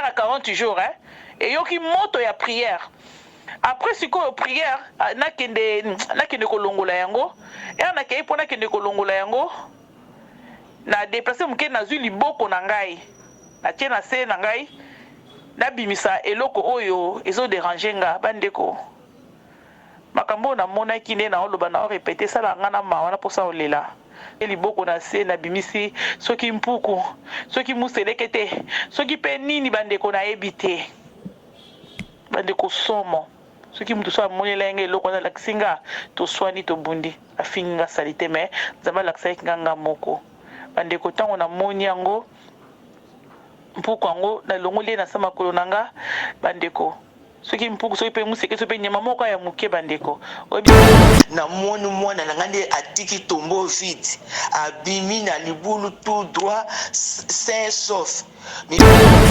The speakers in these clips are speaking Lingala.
Prière ya 40 jours hein, eyoki moto ya prière. Après sikoyo prière, nakende nakende kolongola yango. Heure nakei mpo nakende kolongola yango, na deplace moke, nazwi liboko na ngai, natie na se na ngai, nabimisa eloko oyo ezo deranger nga. Bandeko, makambo oyo namonaki nde naoloba, nao répéter, esalaka nga na mawa na mposa olela. Liboko na se, nabimisi soki mpuku, soki museleke te, soki mpe nini, bandeko, nayebi te. Bandeko, somo. Soki moto so amonela ye nga eloko wana, alakisi nga, toswani, tobundi, afingi nga sali te. Mais Nzambe alakisaki nga, nga moko. Bandeko, ntango namoni yango, mpuku yango, nalongoli ye na sa makolo na nga. Bandeko, soki mpuku, soki mpe museke, soki mpe nyama moko ya moke, bandeko, oyebi. Namoni mwana na ngai nde atiki tombeau vide, abimi na libulu tout droit, sain sauf.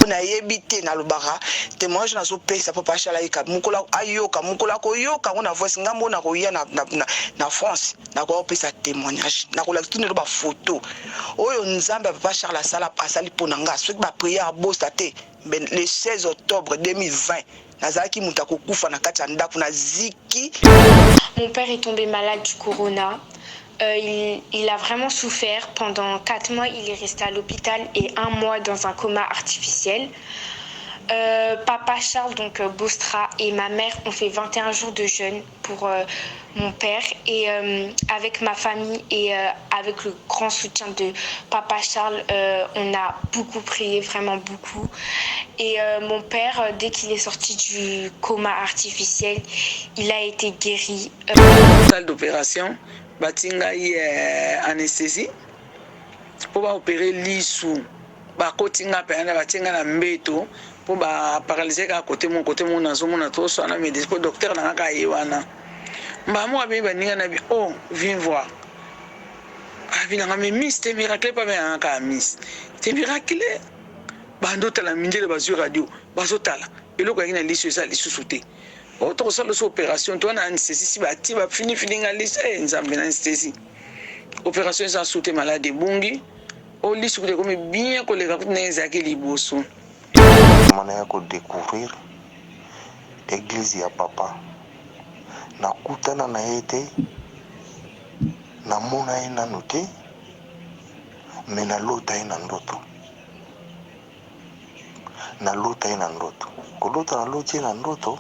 Nayebi te, nalobaka témoignage nazopesa mpo papa Charles ayeka mokolo, ayoka mokolo akoyoka yango na voice. Ngambo nakoya na France, nakoya kopesa témoignage, nakolakisa tino bafoto oyo Nzambe ya papa Charles asala, asali mpo na nga. Soki baprière abosa te, le 16 octobre 2020 nazalaki moto akokufa na kati ya ndako, naziki. Mon père est tombé malade du corona. Il a vraiment souffert. Pendant 4 mois, il est resté à l'hôpital et un mois dans un coma artificiel. Papa Charles, donc Bostra, et ma mère ont fait 21 jours de jeûne pour mon père. Et avec ma famille et avec le grand soutien de papa Charles, on a beaucoup prié, vraiment beaucoup. Et mon père, dès qu'il est sorti du coma artificiel, il a été guéri. Salle d'opération, batie ngai anesthésie mpo baopérer lisu. Bakoti nga mpenza, batie ngai na mbeto mpo baparalyser kaka côté moko. Côté moko nazomona, toswana médecin mpo docteur na nga kaka ye wana. Mbala moko abimi baninga na bi: "Oh, viens voir." Abi nanga: "Mais miss, t'es miracle." Mpe abenganga kaka miss, "T'es miracle." Bando otala mindele, bazwi radio, bazotala eloko yangi na liso eza lisusu te. Oyo tokosala so opération to wana anesthésie, si batie bafinifini nga liso. E Nzambe, na anesthésie, opération eza su te, malade ebungi. Oyo liso kuta ekomi bien koleka kutu ndenge ezalaki liboso. Mana ya kodécouvrir église ya papa, nakutana na ye te, namona ye nanu te, mais nalota ye na ndoto. Nalota ye na ndoto, kolota naloti ye na ndoto.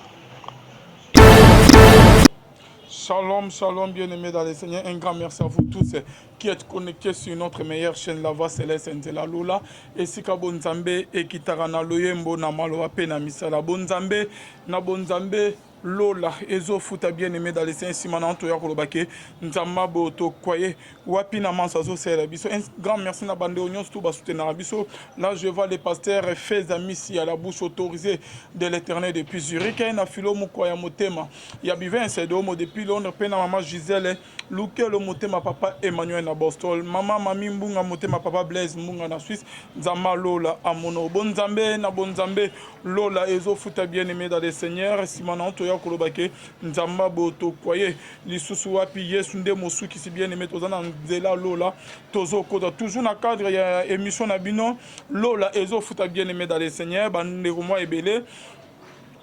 Shalom, shalom, bien-aimés dans le Seigneur. Un grand merci à vous tous qui êtes connectés sur notre meilleure chaîne, La Voix Céleste Nzela Lula. Esika bonzambe ekitaka na loyembo, na maloba pe na misala. Bonzambe na bonzambe, lola ezofuta. Bien-aimé dans le Seigneur, nsima na toya koloba ke Nzambe boyo tokwaye wapi na manso azosalela biso. Un grand merci na bandeko nyonso to basoutenaka biso. Là, je vois le pasteur Feza Misi à la bouche autorisée de l'Éternel depuis Zurich, na filo moko ya motema ya Bivince Domo depuis Londres, mpe na mama Gisele Lukelo, motema papa Emmanuel na Boston, mama Mami Mbunga, motema papa Blaise Mbunga na Suisse. Nzambe alola amono. Bonzambe na bonzambe, lola ezofuta. Bien aimé dans le Seigneur, nsima na toya koloba ke Nzambe boyo tokwaye lisusu wapi, Yesu nde mosukisi. Bien aimé, toza na nzela lola, tozokota toujours na cadre ya émission na bino Lola ezofuta. Bien aimé dans le Seigneur, bandeko mwa ebele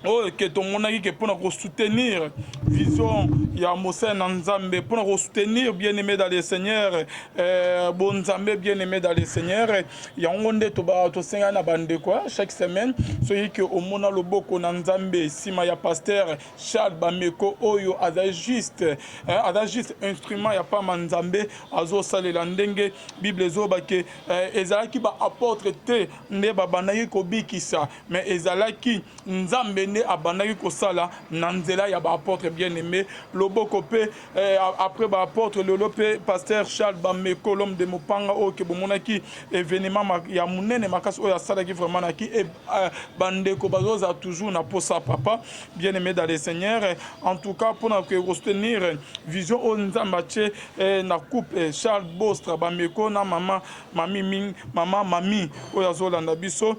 oyo ke tomonaki ke mpona kosoutenir vision ya mosali na Nzambe, mpona kosoutenir, bien aimé dans le Seigneur, bonzambe, bien aimé dans le Seigneur, yango nde tosengani na bandeko chaque semaine. Soki ke omona loboko na Nzambe nsima ya pasteur Charles Bameko oyo aza juste, aza juste instrument ya pama Nzambe azosalela, ndenge Bible ezoba ke ezalaki baapôtre te nde babandaki kobikisa, mais ezalaki Nzambe nde abandaki kosala na nzela ya baapôtre. Bien aimé, loboko mpe après baapôtre, lelo mpe pasteur Charles Bameko, l'homme de mopanga, oyo ke bomonaki événement ya monene makasi oyo asalaki vraiment naki bandeko bazozala toujours na posa papa. Bien aimé dans le Seigneur, en tout cas mpona kosoutenir vision oyo Nzambe atie na couple Charles Bostra Bameko na mama Mami, mama Mami oyo azolanda biso,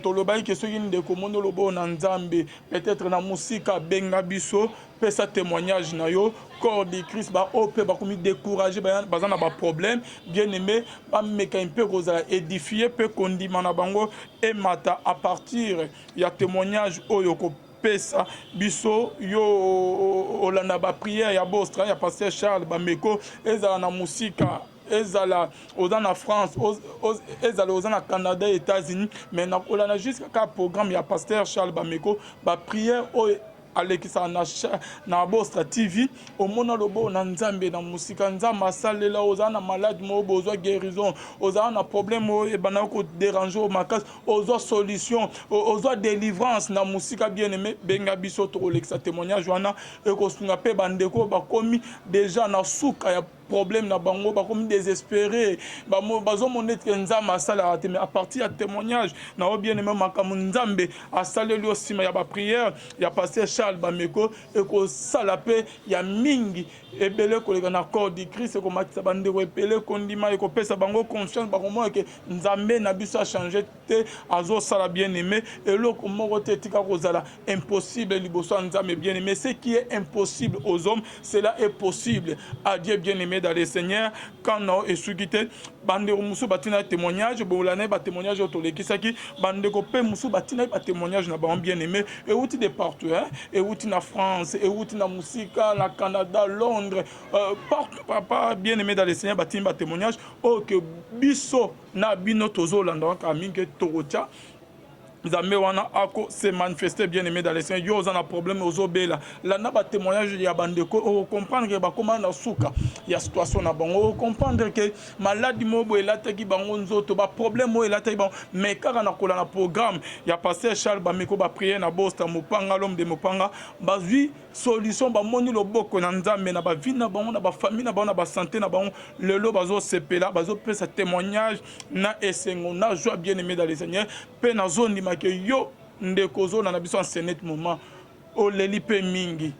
tolobaki ke soki ndeko moni oloba oyo na Nzambe, peut-être na mosika, abenga biso. Pesa témoignage na yo corps de Christ ba oyo mpe bakomi découragé baza na ba problème bien aimé bameka mpe kozala édifié mpe kondima na bango emata à partir ya témoignage oyo kopesa biso yo olanda ba prière ya bostra ya pasteur Charles Bameko ezala na mosika ezala oza na France ezala oza na Canada États-Unis mais nakolanda jusqu'à ka programme ya pasteur Charles Bameko ba prière oyo alekisaka na, na Bostra TV omona loboko na Nzambe na mosika. Nzambe asalela ozala na malade moko boye ozwa guérison, ozala na problème oyo ebandaka koderange oyo makasi ozwa solution, ozwa délivrance na mosika. Bien aimé, benga biso tokolekisa témoignage wana, ekosunga mpe bandeko bakomi déjà na suka ya problème na bango, bakomi désespéré, bazomona ete Nzambe asalaka te. Mais à partir ya témoignage na yo, bien aimé, makambo Nzambe asaleli yo nsima ya baprière ya pasteur Charles Bameko ekosala mpe ya mingi ebele koleka na corps du Christ, ekomatisa bandeko ebele kondima, ekopesa bango confiance, bakomona ke Nzambe na biso achange te, azosala. Bien aimé, eloko moko te etika kozala impossible liboso ya Nzambe. Bien aimé, ce qui est impossible aux hommes, cela est possible à Dieu. Bien aimé dans le Seigneur, quand na esuki te, bandeko mosusu batina témoignage, bolanda ye batémoignage oyo tolekisaki, bandeko mpe mosusu batina ye batémoignage na bango. Bien aimé, euti de partout, hein? Euti na France, euti na mosika, na Canada, Londres, partout. Papa bien aimé dans le Seigneur, batini batémoignage oyo ke biso na bino tozolanda kaka mingi, tokotia Nzambe wana ako se manifester. Bien aimé dans le Seigneur, yo oza na problème, ozobela, landa batémoignage ya bandeko, okocomprendre ke bakóma na suka ya situation na bango, okocomprendre ke maladi moko boye elataki bango nzoto, baproblème oyo elataki bango, mais kaka na kolanda programme ya pasteur Charles Bameko, baprière na Bosta Mopanga, l'homme de Mopanga, bazwi solution, bamoni loboko na Nzambe na bavie na bango, na bafamille na bango, na basanté na bango. Lelo bazosepela, bazopesa témoignage na esengo, na joie. Bien aimé dans le Seigneur, mpe nazondimaka yo ndeko ozolanda biso en ce moment, oleli mpe mingi,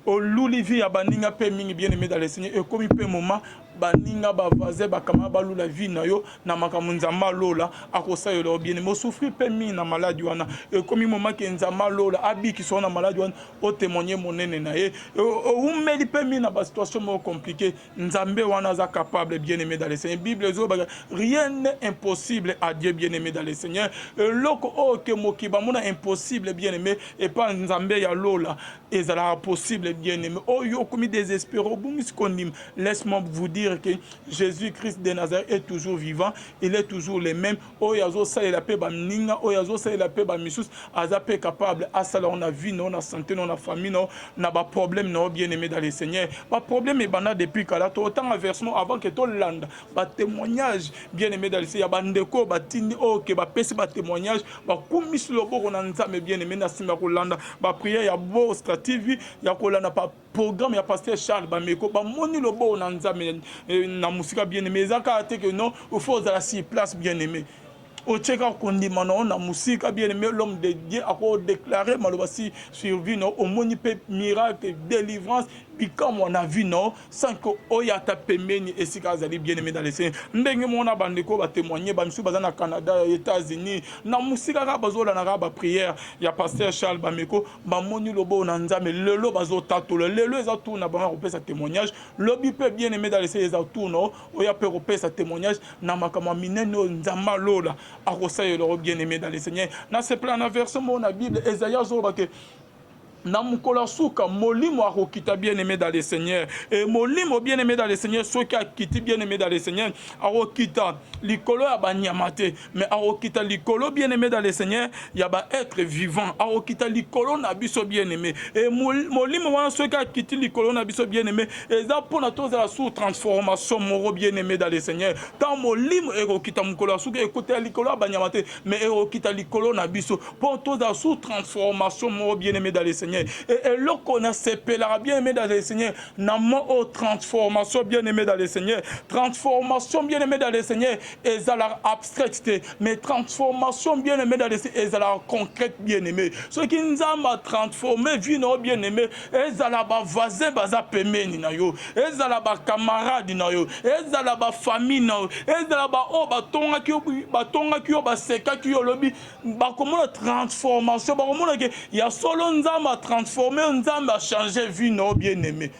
oluli vie ya baninga mpe mingi. Bien aimé dans le Seigneur, ekomi mpe moment baninga, bavoisin, bacamarade balula vie na yo na makambo Nzambe alola akosalela yo. Bien aimé, osouffrir mpe mingi na maladi wana, ekomi moment ke Nzambe alola abikisa yo na maladi wana, otémoigne monene na ye. Oumeli mpe mingi na basituation moko compliqué, Nzambe wana aza capable. Bien aimé dans le Seigneur, Bible ezolobaka: rien n'est impossible à Dieu. Bien aimé dans le Seigneur, eloko oyo ke mokili bamona impossible, bien aimé, epa Nzambe ya lola ezalaka possible. Bien aimé, oyo okomi désespéré, obungisi kondima, laisse-moi vous dire que Jésus-Christ de Nazareth est toujours vivant, il est toujours le même. Oyo azosalela mpe baninga, oyo azosalela mpe bamisusu, aza mpe capable asala yo na vie na yo, na santé na yo, na famille na yo, na baproblème na yo. Bien aimé dans le Seigneur, baproblème ebanda depuis kala. Totanga versement avant ke tolanda batémoignage. Bien aimé dans le Seigneur, ya bandeko batindi oyo ke bapesi batémoignage, bakumisi loboko na Nzambe. Bien aimé, na nsima ya kolanda baprière ya Bostra TV, ya kolanda programme ya pasteur Charles Bameko, bamoni loboko na Nzambe na mosika. Bien aimé, eza kaka te ke non, il faut ozala sur place. Bien aimé, otie kaka kondima na yo na mosika. Bien aimé, l'homme de Dieu akodéclare maloba si sur vie na yo, omoni mpe miracle, délivrance, bikamwa na vie na yo sans que oyo ata pembeni esika azali. Bien aimé dans le Seigneur, ndenge mona bandeko batémoigne, bamisusu baza na Canada, États-Unis, na mosika kaka bazolanda kaka baprière ya pasteur Charles Bameko, bamoni loboko na Nzambe. Lelo bazotatola, lelo eza tour na bango ya kopesa témoignage. Lobi mpe, bien aimé dans le Seigneur, eza tour na oyo mpe kopesa témoignage na makambo ya minene oyo Nzambe alola akosalela yo. Bien aimé dans le Seigneur, nasepela na version moko na Bible, Esaïe azoloba ke na mokolo ya suka molimo akokita. Bien aimé dans le Seigneur, e molimo, bien aimé dans le Seigneur, soki akiti, bien aimé dans le Seigneur, akokita likolo ya banyama te, mais akokita likolo, bien aimé dans le Seigneur, ya baêtre vivant, akokita likolo na biso. Bien aimé, e molimo wana soki akiti likolo na biso, bien aimé, eza mpona tozala sous transformation moko. Bien aimé dans le Seigneur, ntango molimo ekokita mokolo ya suka, ekotela likolo ya banyama te, mais ekokita likolo na biso mpo tozala sous transformation moko. Bien aimé dans le Seigneur, eloko nasepelaka, bien aimé dans le Seigneur, na mo oyo transformation, bien aimé dans le Seigneur, transformation, bien aimé dans le Seigneur, ezalaka abstraite te, mais transformation, bien aimé dans le Seigneur, ezalaka concrète. Bien aimé, soki Nzambe atransforme vie na yo, bien aimé, ezala bavoisin baza pembeni na yo, ezala bacamarade na yo, ezala bafamille na yo, ezala baoyo batongaki yo, basekaki yo, olobi, bakomona transformation, bakomona ke ya solo Nzambe. atransforme yo, Nzambe achange vie na yo bien aime.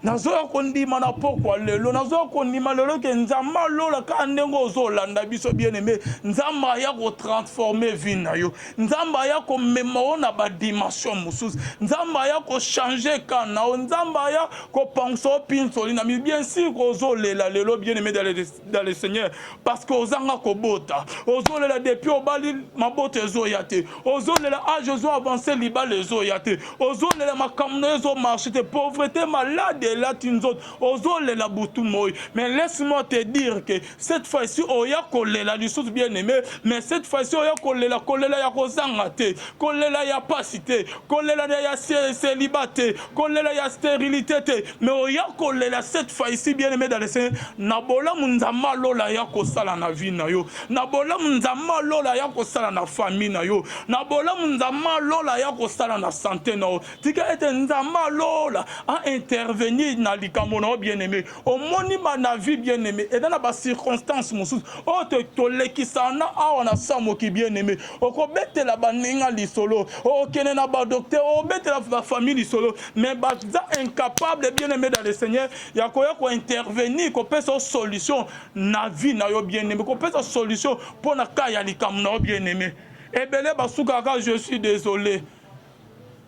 Nazoya kondima na pokwa lelo, nazoya kondima lelo ke Nzambe alola kaka ndenge ozolanda biso bien aime, Nzambe aya kotransforme vie na yo, Nzambe aya komema yo na badimension mosusu, Nzambe aya kochange ka na yo, Nzambe aya kopangusa yo pinsoli na mi. Bien sûr ozolela lelo bien aime dans le Seigneur parce que ozanga kobota, ozolela depuis obali mabota ezoya te, ozolela age ozo avance libala ezoya te, ozolela makambo na yo ezomarche te, pauvreté, malade elati nzoto, ozolela butu moi. Mais laisse-moi te dire que cette fois-ci oya kolela lisusu bien aimé, mais cette fois-ci oya kolela kolela ya kozanga te, kolela ya pasi te, kolela ya célibat te, kolela ya stérilité te, mais oya kolela cette fois-ci bien aimé dans le Seigneur na bolamu Nzambe alola ya kosala na vie na yo, na bolamu Nzambe alola ya kosala na famille na yo, na bolamu Nzambe alola ya kosala na santé na yo. Tika ete Nzambe alola a intervenir na likambo na yo bien aimé. Omoni ba na vie bien aimé eza na ba circonstances mosusu oyo tolekisaka na awa na sa moki bien aimé. Okobetela baninga lisolo, okende na ba docteur, obetela ba famille lisolo, mais baza incapable bien aimé dans le Seigneur ya koya ko intervenir, kopesa solution na vie na yo bien aimé, kopesa solution mpo na ka ya likambo na yo bien aimé. Ebele basukaka je suis désolé,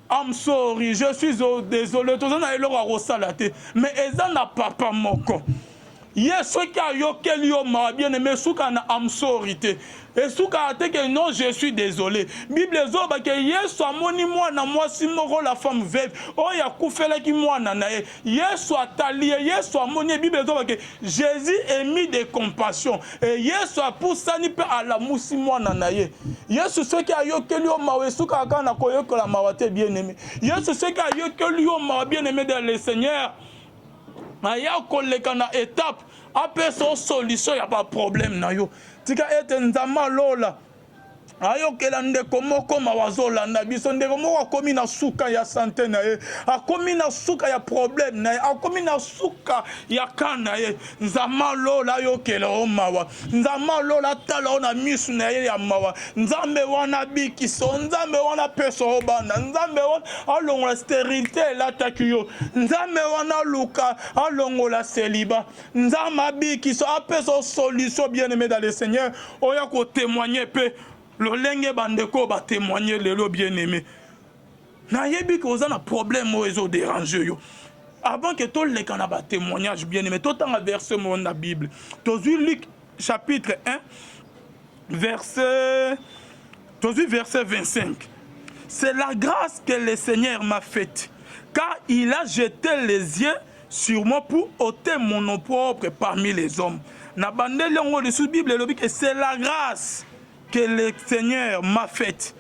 I'm sorry, je suis désolé, toza na eloko ya kosala te, mais eza na papa moko ye soki ayokeli yo mawa bien aimé, esuka na I'm sorry te, esukaka te ke non, je suis désolé. Bible ezoloba ke Yesu amoni mwana mwasi moko, la femme veuve oyo akufelaki mwana na ye. Yesu atali ye, Yesu amoni ye. Bible ezoloba ke Jésus ému de compassion e Yesu apusani mpe alamusi mwana na ye. Yesu soki ayokeli yo mawa, esukaka kaka na koyokola mawa te bien aimé. Yesu soki ayokeli yo mawa bien aimé dans le Seigneur, aya koleka na étape apesa yo solution ya baproblème na yo. Tika ete Nzambe alola ayokela ndeko moko mawa azolanda biso. Ndeko moko akomi na suka ya santé na ye, akomi na suka ya problème na ye, akomi na suka ya ka na ye. Nzambe alola ayokela yo mawa, Nzambe alola atala yo na misu na ye ya mawa. Nzambe wana abikisa yo, Nzambe wana apesa yo bana, Nzambe wana alongola stérilité elataki yo, Nzambe wana aluka alongola célibat, Nzambe abikisa, apesa yo solution bien aimé dans le Seigneur. Oya kotémoigne mpe lolenge bandeko batémoigne lelo bien aimé. Nayebi ke oza na problème oyo ezoderange yo. Avant ke toleka na batémoignage bien aimé, totanga verset moko na Bible. Tozwi Luc chapitre 1 verset, tozwi verset 25: c'est la grâce que le Seigneur m'a faite, car il a jeté les yeux sur moi pour ôter mon opprobre parmi les hommes. Na bandeli yango lisusu. Bible elobi que c'est la grâce que le Seigneur m'a faite,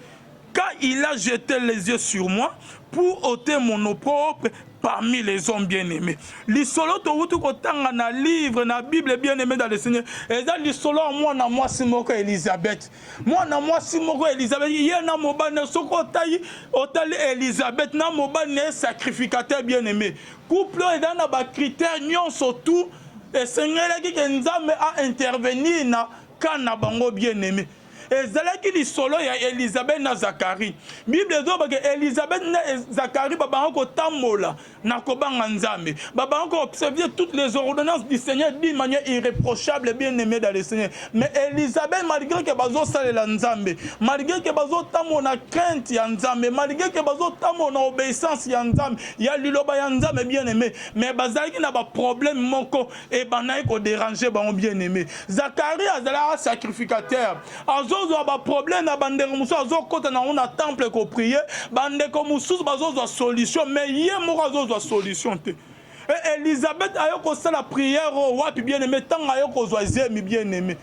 car il a jeté les yeux sur moi pour ôter mon opprobre parmi les hommes. Bien-aimés, lisolo towuti kotanga na livre na Bible bien-aimé dans le Seigneur, eza lisolo ya mwana mwasi moko Elizabeth. Mwana mwasi moko Elizabeth, ye na mobali na, soki otali otali Elizabeth na mobali na ye sacrificateur bien-aimé, couple oyo eza na bacritère nyonso tout esengelaki ke Nzambe aintervenir na ka na bango bien-aimé. Ezalaki lisolo ya Elizabeth na Zakari. Bible ezolobaka Elizabeth na Zakari babanga kotambola na kobanga Nzambe, babanga koobserver toutes les ordonnances du Seigneur d'une manière irréprochable bien aimé dans le Seigneur. Mais Elizabeth, malgré ke bazosalela Nzambe, malgré ke bazotambola na crainte ya Nzambe, malgré ke bazotambola na obéissance ya Nzambe, ya liloba ya Nzambe bien aimé, mais bazalaki na baproblème moko ebandaki kodéranger bango bien aimé. Zakari azalaka sacrificateur, azozwa baproblème na bandeko mosusu, azokɔta nango na temple koprier, bandeko mosusu bazozwa solution, mais ye moko azozwa solution te. E Elizabeth aye kosala prière oyo wapi bien aimé, ntango aye kozwa zemi bien aimé,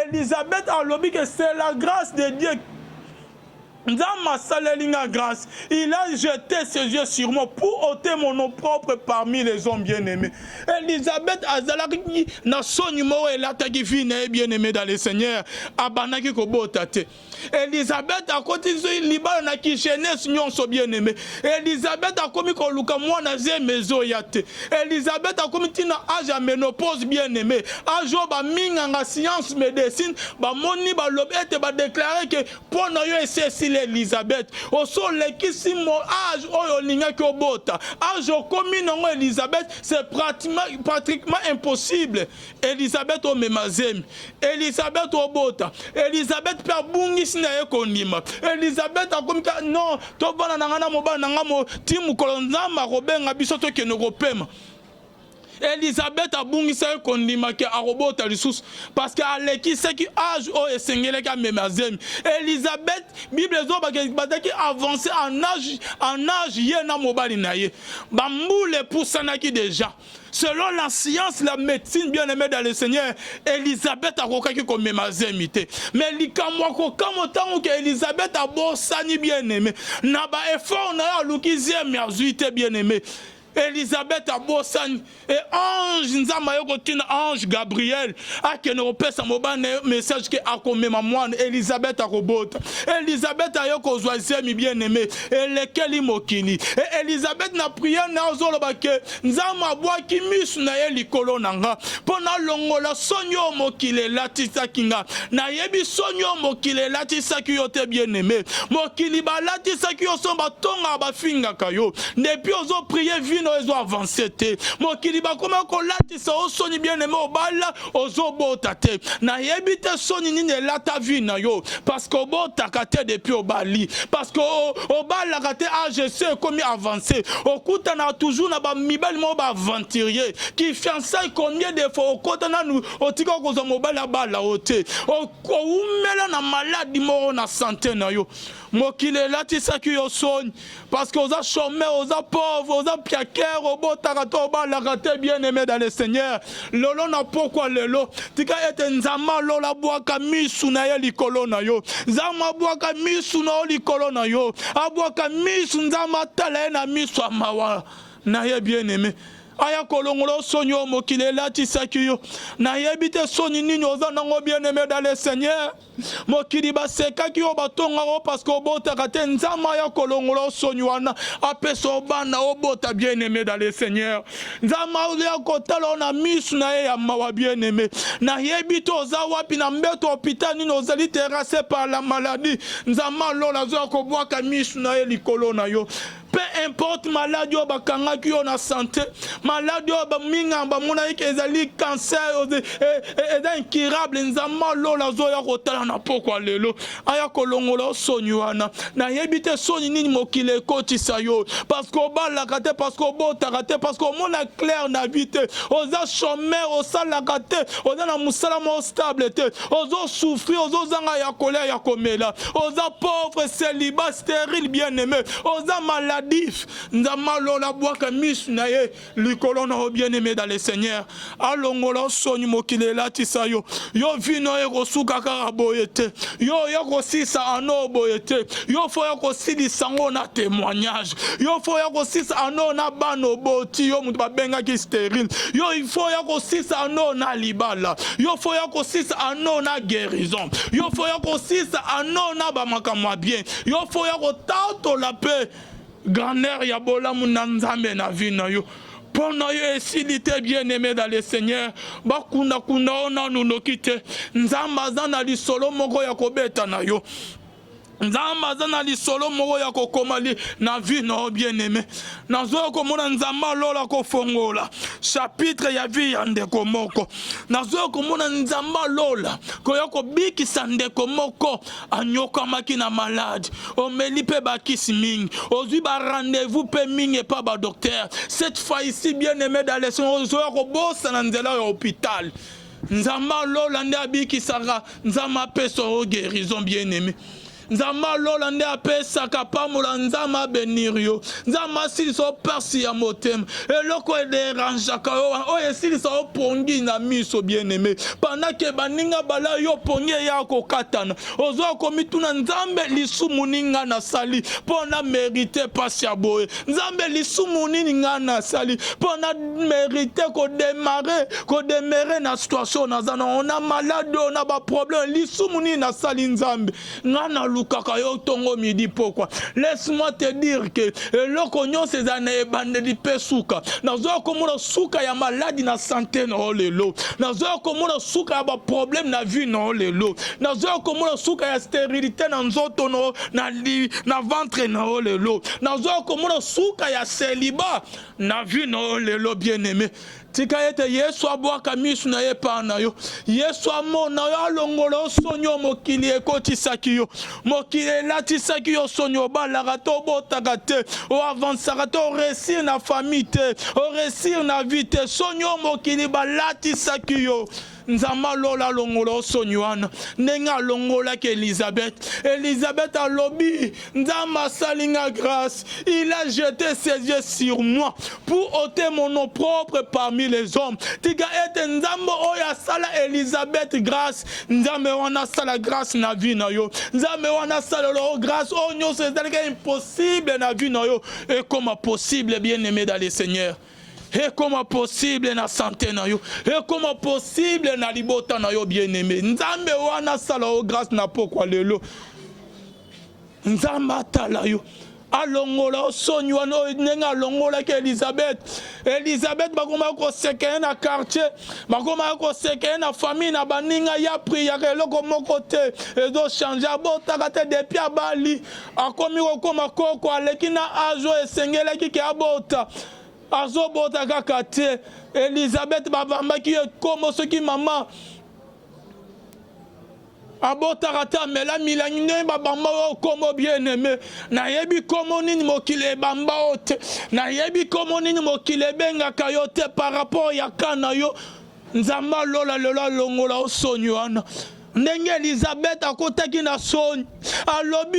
Elizabeth alobi ke c'est la grâce de Dieu, Nzambe asaleli nga grâce, il a jeté ses yeux sur moi pour ôter mon opprobre parmi les hommes bien-aimés. Elizabeth azalaki na soni moko elataki vie na ye bien-aimé dans le Seigneur, abandaki kobota te. Elizabeth akoti libala na kijeunesse nyonso bien-aimé. Elizabeth akomi koluka mwana, zemi ezoya te. Elizabeth akomi ntina âge ya ménopause bien-aimé, âge oyo baminganga science médecine bamoni, balobi ete badéclarer ke mpo na yo esi esili. esili Elizabeth. Osi olekisi mo age oyo olingaki obota. Age okomi nango Elizabeth, c'est pratiquement, pratiquement impossible. Elizabeth omema zemi. Elizabeth obota. Elizabeth mpe abungisi na ye kondima. Elizabeth akomi ka non, tovanda na ngai na mobali na ngai mo ti mokolo Nzambe akobenga biso tokende kopema. Elizabeth abungisaki kondima ke akobota lisusu parce que alekisaki age oyo esengelaki amema zemi. Elizabeth, Bible ezoloba ke bazalaki avance en age, en age ye na mobali na ye. Ba mbula epusanaki dejà. Selon la science, la médecine, bien aimé dans le Seigneur, Elizabeth akokaki komema zemi te. Mais likambo ya kokamwa ntango ke Elizabeth abosani bien aimé, na ba effort na ye aluki zemi azwi te bien aimé. Elizabeth abosani e ange Nzambe aye kotinda ange Gabriel akende kopesa mobali na ye message ke akomema mwana. Elizabeth akobota. Elizabeth aye kozwa zemi bien aime, elekeli mokili. E Elizabeth na prière na ye azoloba ke Nzambe abwaki misu na ye likolo na nga mpo nalongola soni oyo mokili elatisaki nga. Nayebi soni oyo mokili elatisaki yo te bien aime. Mokili balatisaki yo soni, batongaka bafingaka yo. Depuis ozo prier vie na yo ezo avancer te. Mokili bakoma kolatisa yo soni bien aime, obala ozo bota te. Nayebi te soni nini elata vie na yo parce que obotaka te depuis obali, parce que obalaka te, age esi ekomi avance, okutanaka toujours na ba mibali moko ba aventurier ki fiançailles combien de fois okota nanu otika kozwa mobali abala yo te, owumela na maladi moko na sante na yo. Mokili elatisaki yo soni parce que oza chômeur, oza pauvre, oza piaker, obotaka te, obalaka te. Bien aimé dans le Seigneur, lelo na pokwa lelo, tika ete Nzambe alola abwaka misu na ye likolo na yo. Nzambe abwaka misu na yo likolo na yo, abwaka misu, Nzambe atala ye na misu ya mawa na ye, bien aimé, aya kolongola yo soni oyo mokili elatisaki yo. Nayebi te soni nini oza nango, bien aimé dans le Seigneur. Mokili basekaki yo, batongaka yo parce que obotaka te. Nzambe aya kolongola yo soni wana, apesa yo bana obota, bien aimé dans le Seigneur. Nzambe aya kotala yo na misu na ye ya mawa, bien aimé. Nayebi te oza wapi na mbeto hôpital nini, ozali terrassé par la maladie. Nzambe alola azoya kobwaka misu na ye likolo na yo. Peu importe maladi oyo bakangaki yo na sante, maladi oyo minganga bamonaki ke ezali cancer, eza incurable, Nzambe alola azoya kotala na pokwa lelo, aya kolongola yo soni wana. Nayebi te soni nini mokili ekotisa yo parce que obalaka te, parce que obotaka te, parce que omona clair na vie te, oza chômeur, osalaka te, oza na mosala moko stable te, ozosouffrir, ozozanga ya kolia ya komela, oza pauvre, célibat, stérile, bien aimé, oza maladif. Nzambe alola abwaka misu na ye likolo na yo, bien aimé dans le Seigneur, alongola soni mokili elatisa yo. Yo vie na yo ekosuka kaka boye te, yo oya kosisa ano boye te, yo faut ya kosilisa yango na témoignage, yo faut ya kosisa ano na bana oboti, yo moto babengaki stérile, yo il faut ya kosisa ano na libala, yo faut ya kosisa ano na guérison, yo faut ya kosisa ano na bamakambo ya bien, yo faut ya kotatola mpe grandeur ya bolamu na Nzambe na vie na yo. Mpo na yo esili te, bien aimé dans le Seigneur. Bakundakunda yo nanu noki te. Nzambe aza na lisolo moko ya kobeta na yo, Nzambe aza na lisolo moko ya kokoma na vie na yo, bien aimé. Nazoya komona Nzambe alola kofongola chapitre ya vie ya ndeko moko. Nazoya komona Nzambe alola koya kobikisa ndeko moko anyokamaki na maladi. Omeli mpe bakisi mingi, ozwi barendez-vous mpe mingi epa badocteur. Cette fois ici, bien aimé dans le Seigneur, ozoya kobosana nzela ya hôpital. Nzambe alola nde abikisaka, Nzambe apesa yo guérison, bien aimé. Nzambe alola nde apesaka pambola, Nzambe abénir yo, Nzambe asilisa yo pasi ya motema, eloko edérangeaka yo, oyo esilisa yo pongi na miso, bien aimé. Pendant ke baninga bala yo, pongi eya kokatana, ozwa komituna: Nzambe, lisumu nini nga nasali mpo na mérite pasi ya boye? Nzambe, lisumu nini nga nasali mpo na mérite kodémarrer, kodemeurer na situation naza na na maladi oyo, na baproblème? Lisumu nini nasali, Nzambe? Nga naluka. Nalukaka yo tongo midi pokwa. Laisse-moi te dire que eloko nyonso ezala na ebandeli mpe suka. Nazoya komona suka ya maladi na sante na yo lelo. Nazoya komona suka ya baproblème na vie na yo lelo. Nazoya komona suka ya sterilité na nzoto na yo, na, li, na ventre na yo lelo. Nazoya komona suka ya celibat na vie na yo lelo, bien-aimé. Tika ete Yesu abwaka miso na ye epai na yo. Yesu amona yo, alongola yo soni oyo mokili ekotisaki yo. Mokili elatisaki yo soni, obalaka te, obotaka te, oavansaka te, oresir na famille te, oresir na vie te. Soni oyo mokili balatisaki yo. Nzambe alola alongola yo soni wana ndenge alongolaki Elizabeth. Elizabeth alobi Nzambe asali nga grâce, il a jeté ses yeux sur moi pour ôter mon opprobre parmi les hommes. Tika ete Nzambe oyo asala Elizabeth grâce, Nzambe wana asala grâce na vie na yo. Nzambe wana asalela yo grâce oyo nyonso ezalaki impossible na vie na yo ekoma possible, bien-aimé dans le Seigneur. Ekoma possible na sante na yo, ekoma possible na libota na yo, bien-aimé. Nzambe wana asala yo grâce na pokwa lelo. Nzambe atala yo, alongola yo soni wana oyo ndenge alongolaki Elizabeth. Elizabeth bakomaki koseka ye na quartier, bakomaki koseka ye na famille na baninga, ya priaka eloko moko te ezochange, abotaka te depuis abali akomi kokoma koko, aleki na age oyo esengelaki ke abota, azobota kaka te. Elizabeth babambaki ye kombo soki mama abotaka te, amela milangi ndenge babamba oyo kombo. Bien aimé, nayebi kombo nini mokili ebamba oyo te, nayebi kombo nini mokili ebengaka yo te par rapport ya ka na yo. Nzambe alola lelo alongola yo soni wana ndenge Elizabeth akotaki na soni. Alobi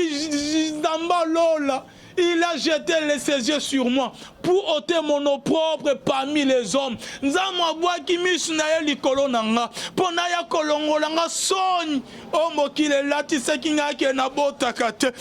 Nzambe alola, il a jeté les ses yeux sur moi pour ôter mon opprobre parmi les hommes. Nzambe abwaki miso na ye likolo na nga mpo naya kolongola nga soni oyo mokili elatisaki ngai ke nabotaka te.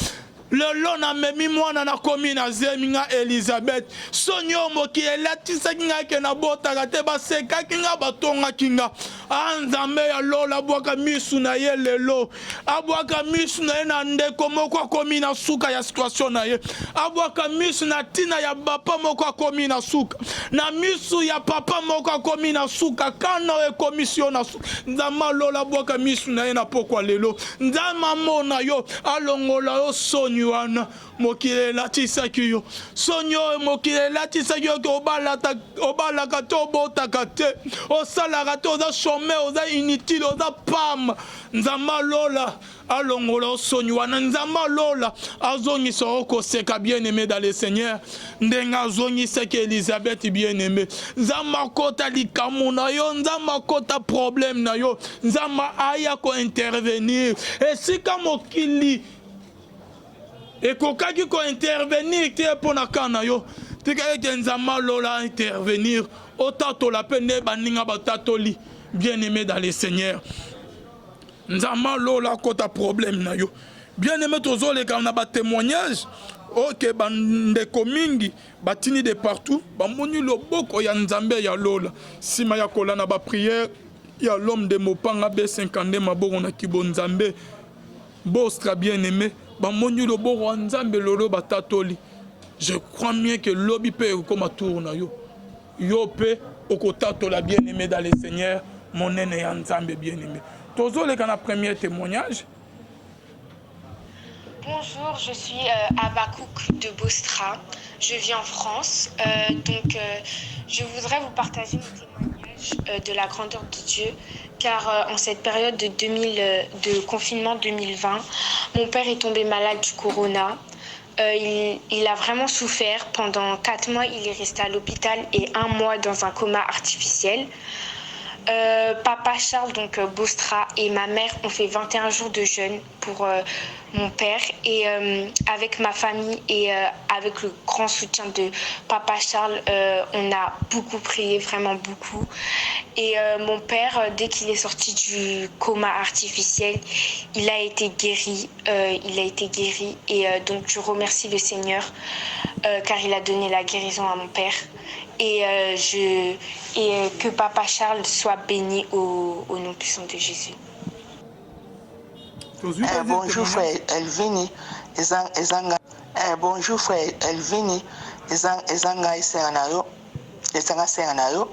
Lelo namemi mwana, nakomi na zemi nga Elizabeth. Soni oyo mokili elatisaki ngai ke nabotaka te, basekaki nga, batongaki nga. A Nzambe ya lola abwaka misu na ye lelo, abwaka misu na ye na ndeko moko akomi na suka ya situation na ye, abwaka misu na ntina ya papa moko akomi na suka, na misu ya papa moko akomi na suka, kana oyo ekomisi yo na suka. Nzambe alola abwaka misu na ye na pokwa lelo. Nzambe amona yo, alongola yo soni wana mokili elatisaki yo, soni oyo mokili elatisaki yo ke obalaka te, obotaka te, osalaka te, oza chômeur, oza inutile, oza pam. Nzambe alola alongola yo soni wana. Nzambe alola azongisa yo koseka, bien aimé dans le Seigneur, ndenge azongisaki Elizabeth. Bien aimé, Nzambe akota likambo na yo, Nzambe akota problème na yo, Nzambe aya kointervenir esika mokili ekokaki kointervenir te mpo na ka na yo. Tika ete Nzambe alola intervenir, otatola mpe nde baninga batatoli. Bien aimé dans le Seigneur, Nzambe alola akota problème na yo. Bien aimé, tozoleka na batémoignage oke bandeko mingi batini de partout, bamoni loboko ya Nzambe ya lola nsima ya kolanda baprière ya l'homme de mopanga B52 maboko na kibo Nzambe Bostra. Bien aimé, bamoni loboko ya Nzambe lolo, batatoli. Je crois bien que lobi mpe ekokoma tour na yo, yo mpe okotatola, bien aimé dans le Seigneur, monene ya Nzambe. Bien aimé, tozoleka na premier témoignage. Bonjour, je suis Abakouk de Bostra. Je vis en France. Donc, je voudrais vous partager mon témoignage de la grandeur de Dieu, car en cette période de, 2000, de confinement 2020, mon père est tombé malade du corona. Il a vraiment souffert. Pendant 4 mois, il est resté à l'hôpital et un mois dans un coma artificiel. Papa Charles, donc Bostra, et ma mère ont fait 21 jours de jeûne pour mon père. Et avec ma famille et avec le grand soutien de papa Charles, on a beaucoup prié, vraiment beaucoup. Et mon père, dès qu'il est sorti du coma artificiel, il a été guéri. Il a été guéri. Et donc je remercie le Seigneur car il a donné la guérison à mon père. Et que papa Charles soit béni au nom puissant de Jésus. Tozwi Eh, deuxième bonjour témoignage. Frère Elvini, eza eza nga. Eh, bonjour frère Elvini, eza eza ngai senga na yo, eza nga senga na yo.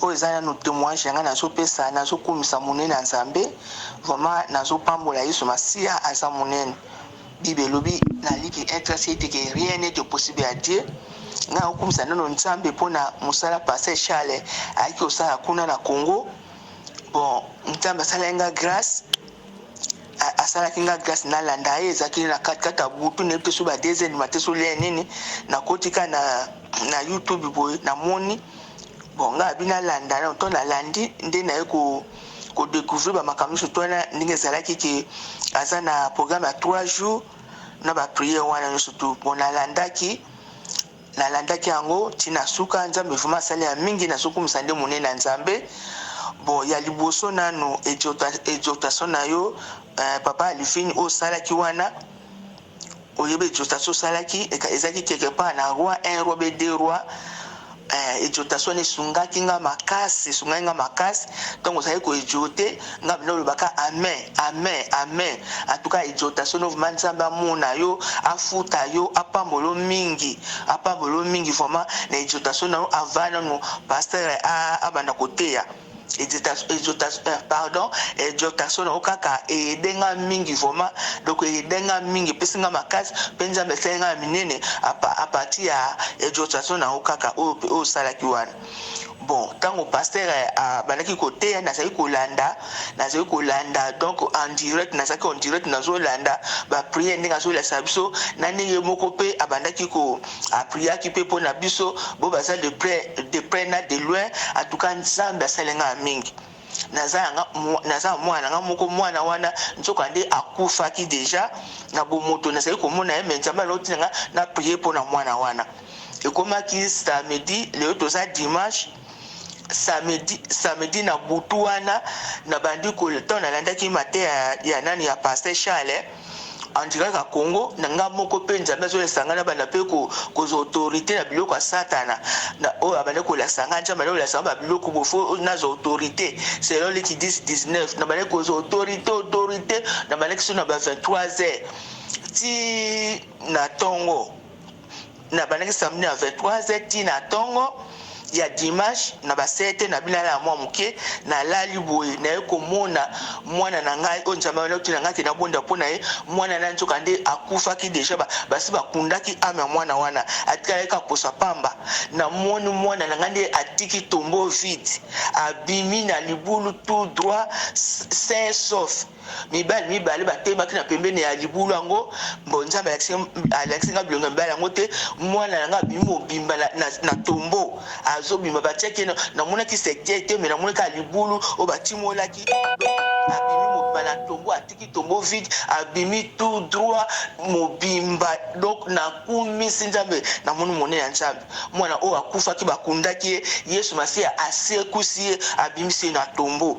Oyo eza nanu témoignage na ngai nazopesa, nazokumisa monene ya Nzambe. Vraiment nazopambola Yesu Masiya aza monene. Bible elobi na Luc 1:37 ete que rien n'est impossible à Dieu. Ngai nakokumisa nano Nzambe mpona mosala Pasteur Charles ayaki kosala kuna na Congo. Bon, Nzambe asalaki nga grâce, asalaki nga grâce nalanda ye. Ezalaki na katikati ya butu, nayebi te so ba 2 heures du matin so lia nini, nakoti kaka na YouTube boye, namoni. Bon, ngai abi nalanda na to nalandi nde naye ko kodécouvrir bamakambo nyonso to wana, ndenge ezalaki ke aza na programme ya 3 jours na baprière wana nyonso tu. Bon, nalandaki yango ntina suka. Nzambe vraiment asali ya mingi, nazokumisa nde monene ya Nzambe. Bon, ya liboso nanu exhortation na yo, papa Alifini, oyo osalaki wana. Oyebi exhortation osalaki ezalaki quelque part na roi 1, roi be 2 roi. Exhortation wana esungaki nga makasi, esungaki nga makasi. Ntango ozalaki koexhorte, nga bina olobaka amen, amen, amen. En tout cas, exhortation no vraiment, Nzambe amona yo, afuta yo, apambola yo mingi, apambola yo mingi vraiment na exhortation na yo. Avant nanu pasteur abanda koteya, exhortation, pardon, exhortation na yo kaka eyedenga mingi vraiment. Donc eyedenga mingi, epesi nga makasi mpe Nzambe esali nga ya minene à partir ya exhortation na yo kaka oyo osalaki wana. Bon, ntango pasteur abandaki koteya, nazali kolanda, nazali kolanda donc en direct, nazalaki en direct, nazolanda baprière ndenge azolakisa biso na ndenge moko mpe abandaki ko apriaki mpe mpona biso bo baza de près na de loin. En tout cas, Nzambe asalenga ya mingi. Naza mwana na nga moko, mwana wana nzoka nde akufaki déjà na bomoto. Nazali komona ye, me Nzambe alotina nga na prier mpona mwana wana. Ekomaki samedi, lelo toza dimanche. Samedi na butu wana, nabandi ntango nalandaki mateya ya nani, ya pasteur Charles en direct ya Congo, na nga moko mpe Nzambe azolesa nga na banda mpe kozwa autorité na biloko ya Satana na oyo abandi kolakisa nga. Nzambe abandi kolakisa nga babiloko bofo nazwa autorité selon Luc 10 19. Na bandi kozwa autorité, na bandaki so na ba 23 heures ti na ntongo. Na bandaki samedi na 23 heures ti na ntongo ya dimanche na basete. Na bino ya mwa moke, nalali boye, naye komona mwana na ngai oyo Nzambe wana na ngai ke nabonda mpo na ye. Mwana na nzoka nde akufaki déjà, basi bakundaki âme ya mwana wana, atikalaki kaposa pamba. Namoni mwana na ngai nde atiki tombeau vide, abimi na libulu tout droit, sain sauf. Mibali mibale batemaki na pembeni ya libulu yango. Bon, Nzambe alakisi nga bilongo ya mibali yango te. Mwana na nga abimi mobimba na tombeau, azobima. Batiaki, namonaki secteur te, me namonaki ya libulu oyo batimolaki. Abimi mobimba na tombeau, atiki tombeau vide, abimi tout droit mobimba. Donc nakumisi Nzambe, namoni monene ya Nzambe. Mwana oyo akufaki, bakundaki ye, Yesu Masiya asekusi ye, abimisi ye na tombeau.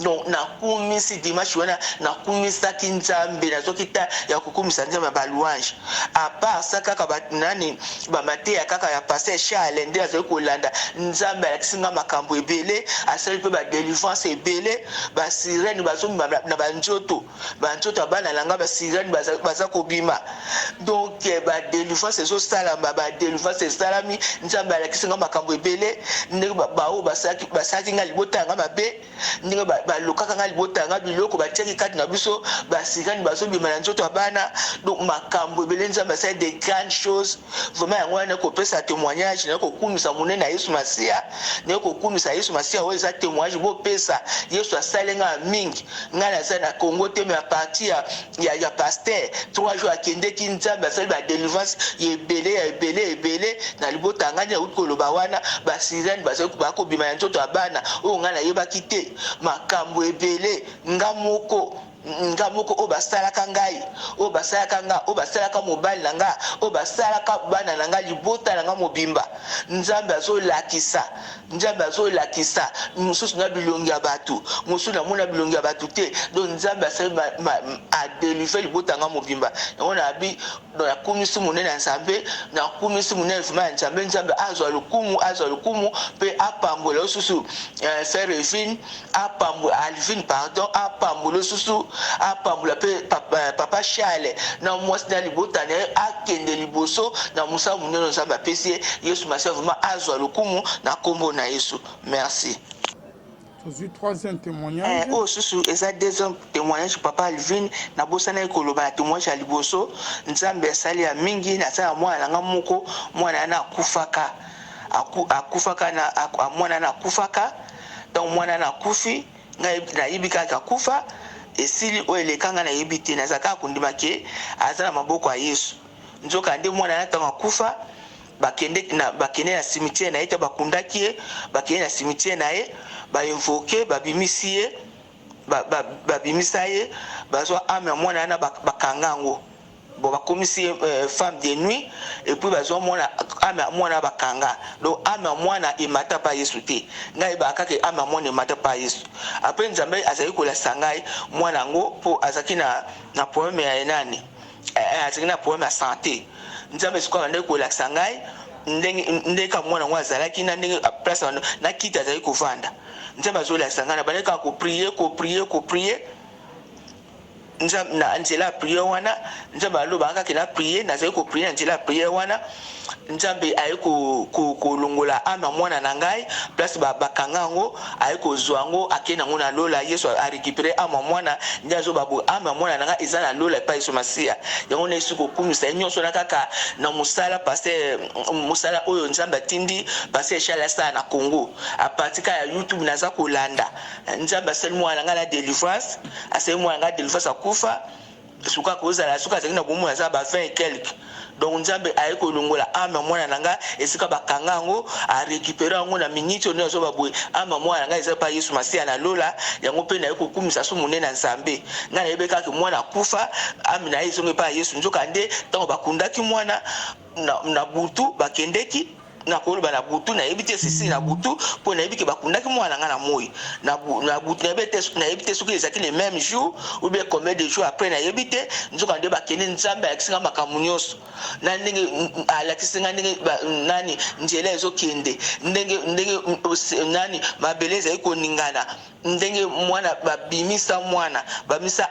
Donc nakumisi dimanche wana, nakumisaki Nzambe, nazwaki ta ya kokumisa Nzambe ya balouange. À part ça, kaka nani, bamateya kaka ya pasteur Charles nde azali kolanda. Nzambe alakisi nga makambo ebele, asali mpe badélivrance ebele. Basirène bazobima na banzoto ya bana na nga, basirène baza kobima. Donc badélivrance ezosalama, badélivrance esalami. Nzambe alakisi nga makambo ebele, ndenge baoyo basalaki nga libota ya nga mabe, ndenge balokaka nga libota ya nga biloko batiaki kati na biso, basirène bazobima na nzoto ya bana. Donc makambo ebele, Nzambe asali de grandes choses vraiment. Yango wana kopesa témoignage, naye kokumisa monene na Yesu Masiya, naye kokumisa Yesu Masiya. Oyo eza témoignage bopesa. Yesu asali nga mingi. Ngai naza na Congo te, me à partir ya pasteur, 3 jours akendeki, Nzambe asali badélivrance ya ebele, ya ebele ebele na libota ya ngai. Nde nauti koloba wana, basirène bakobima na nzoto ya bana oyo ngai nayebaki te. Makambo ebele, nga moko oyo basalaka ngai, oyo basalaka nga, oyo basalaka mobali na nga, oyo basalaka bana na nga, libota na nga mobimba, Nzambe azolakisa, Nzambe azolakisa. Mosusu na bilongi ya bato, mosusu namona bilongi ya bato te. Donc Nzambe asali, adélivre libota nga mobimba. Yango nabi nakumisi monene ya Nzambe, nakumisi monene vraiment ya Nzambe. Nzambe azwa lokumu, azwa lokumu mpe apambola yo susu, frère Evine apambola. apambola Alvine pardon apambola lisusu apambola pe papa Charles na mwasi na libota na ye akende liboso na mosala monene Nzambe apesi ye. Yesu Masiya vraiment azwa lokumu na kombo na Yesu. Merci. Tozwi troisième témoignage. Eh, oyo susu eza deuxième témoignage papa Alvin, nabosanaki koloba na témoignage ya liboso, Nzambe asali ya mingi, naza na mwana na nga moko, mwana wana akufaka, aku, akufaka na mwana wana akufaka, donc mwana wana akufi, ngai nayebi kaka akufa, esili oyo eleka ngai nayebi te, naza kaka kondima ke aza na maboko ya Yesu. Nzoka nde mwana wana ntango akufa, Bakende na bakende na cimetière na ye te bakundaki ye bakende na cimetière na ye ba invoque babimisi ye ba, ba, babimisa ye bazwa ame ya mwana wana bakanga yango bon bakomisi ye euh, femme de nuit et puis bazwa mwana ame ya mwana bakanga donc ame ya mwana emata pa Yesu te ngai yebaka kaka ame ya mwana emata pa Yesu après Nzambe azali kolakisa ngai mwana yango mpo azalaki na, na problème ya nani eh, eh, azalaki na problème ya sante Nzambe sikoyo abandaki kolakisa ngai ndenge ndenge kaka mwana yango azalaki na ndenge place na kiti azalaki kovanda. Nzambe azolakisa ngai, nabandaki kaka koprie koprie koprie Nzambe na nzela ya prière wana. Nzambe alobaka kaka na prier, nazali koprie na nzela ya prière wana. Nzambe aye kolongola ko, ko ame ya mwana na ngai place bakanga yango, aye kozwa yango akei nango na lola. Yesu a récupérer ame ya mwana nde azoba boye, ame ya mwana na ngai eza na lola epai Yesu Masiya. Yango na Yesu kokumisa ye nyonso na kaka na mosala pasteur, mosala oyo Nzambe atindi pasteur Charles asala na Congo a partir kaka ya YouTube naza kolanda. Nzambe asali mwana na ngai na delivrance, asali mwana na ngai delivrance akufa Suka akozala soki azalaki na bomoi aza ba 20 et quelque. Donc Nzambe aye kolongola ame ya mwana na nga esika bakanga yango, a recuperer yango na minute oyo nde nazoba boye ame ya mwana na nga eza epai Yesu Masiya na lola. Yango pe naye kokumisa so monene ya Nzambe. Nga nayebi kaka ke mwana akufa, ame na ye ezongi epai ya Yesu. Nzoka nde tango bakundaki mwana na, na butu bakendeki Nakoloba na butu, nayebi te sisi na butu, mpo nayebi ke bakundaki mwana na ngai na moi. Na, na butu, nayebi te, nayebi te soki ezalaki le meme jour ou bien combien de jours après, nayebi te. Nzoka nde bakende, Nzambe alakisi ngai makambo nyonso. Na ndenge alakisi ngai ndenge ba, nani nzela ezokende, ndenge, ndenge nani mabele ezali koningana. Ndenge mwana babimisa mwana babimisa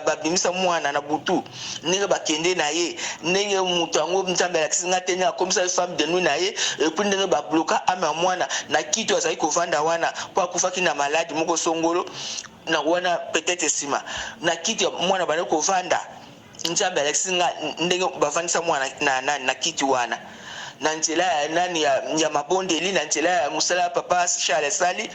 babimisa mwana na butu ndenge bakende na ye ndenge moto yango Nzambe alakisi nga te ndenge akomisa ye femme de nuit na ye et puis ndenge ba bloka ame ya mwana na kiti oyo azali kovanda wana mpo akufaki na maladi moko songolo na wana peut-être nsima na kiti ya mwana bandaki kovanda Nzambe alakisi nga ndenge bavandisa mwana na, na, na kiti wana na nzela ya nani ya, ya mabondeli na nzela ya mosala ya papa Charles asali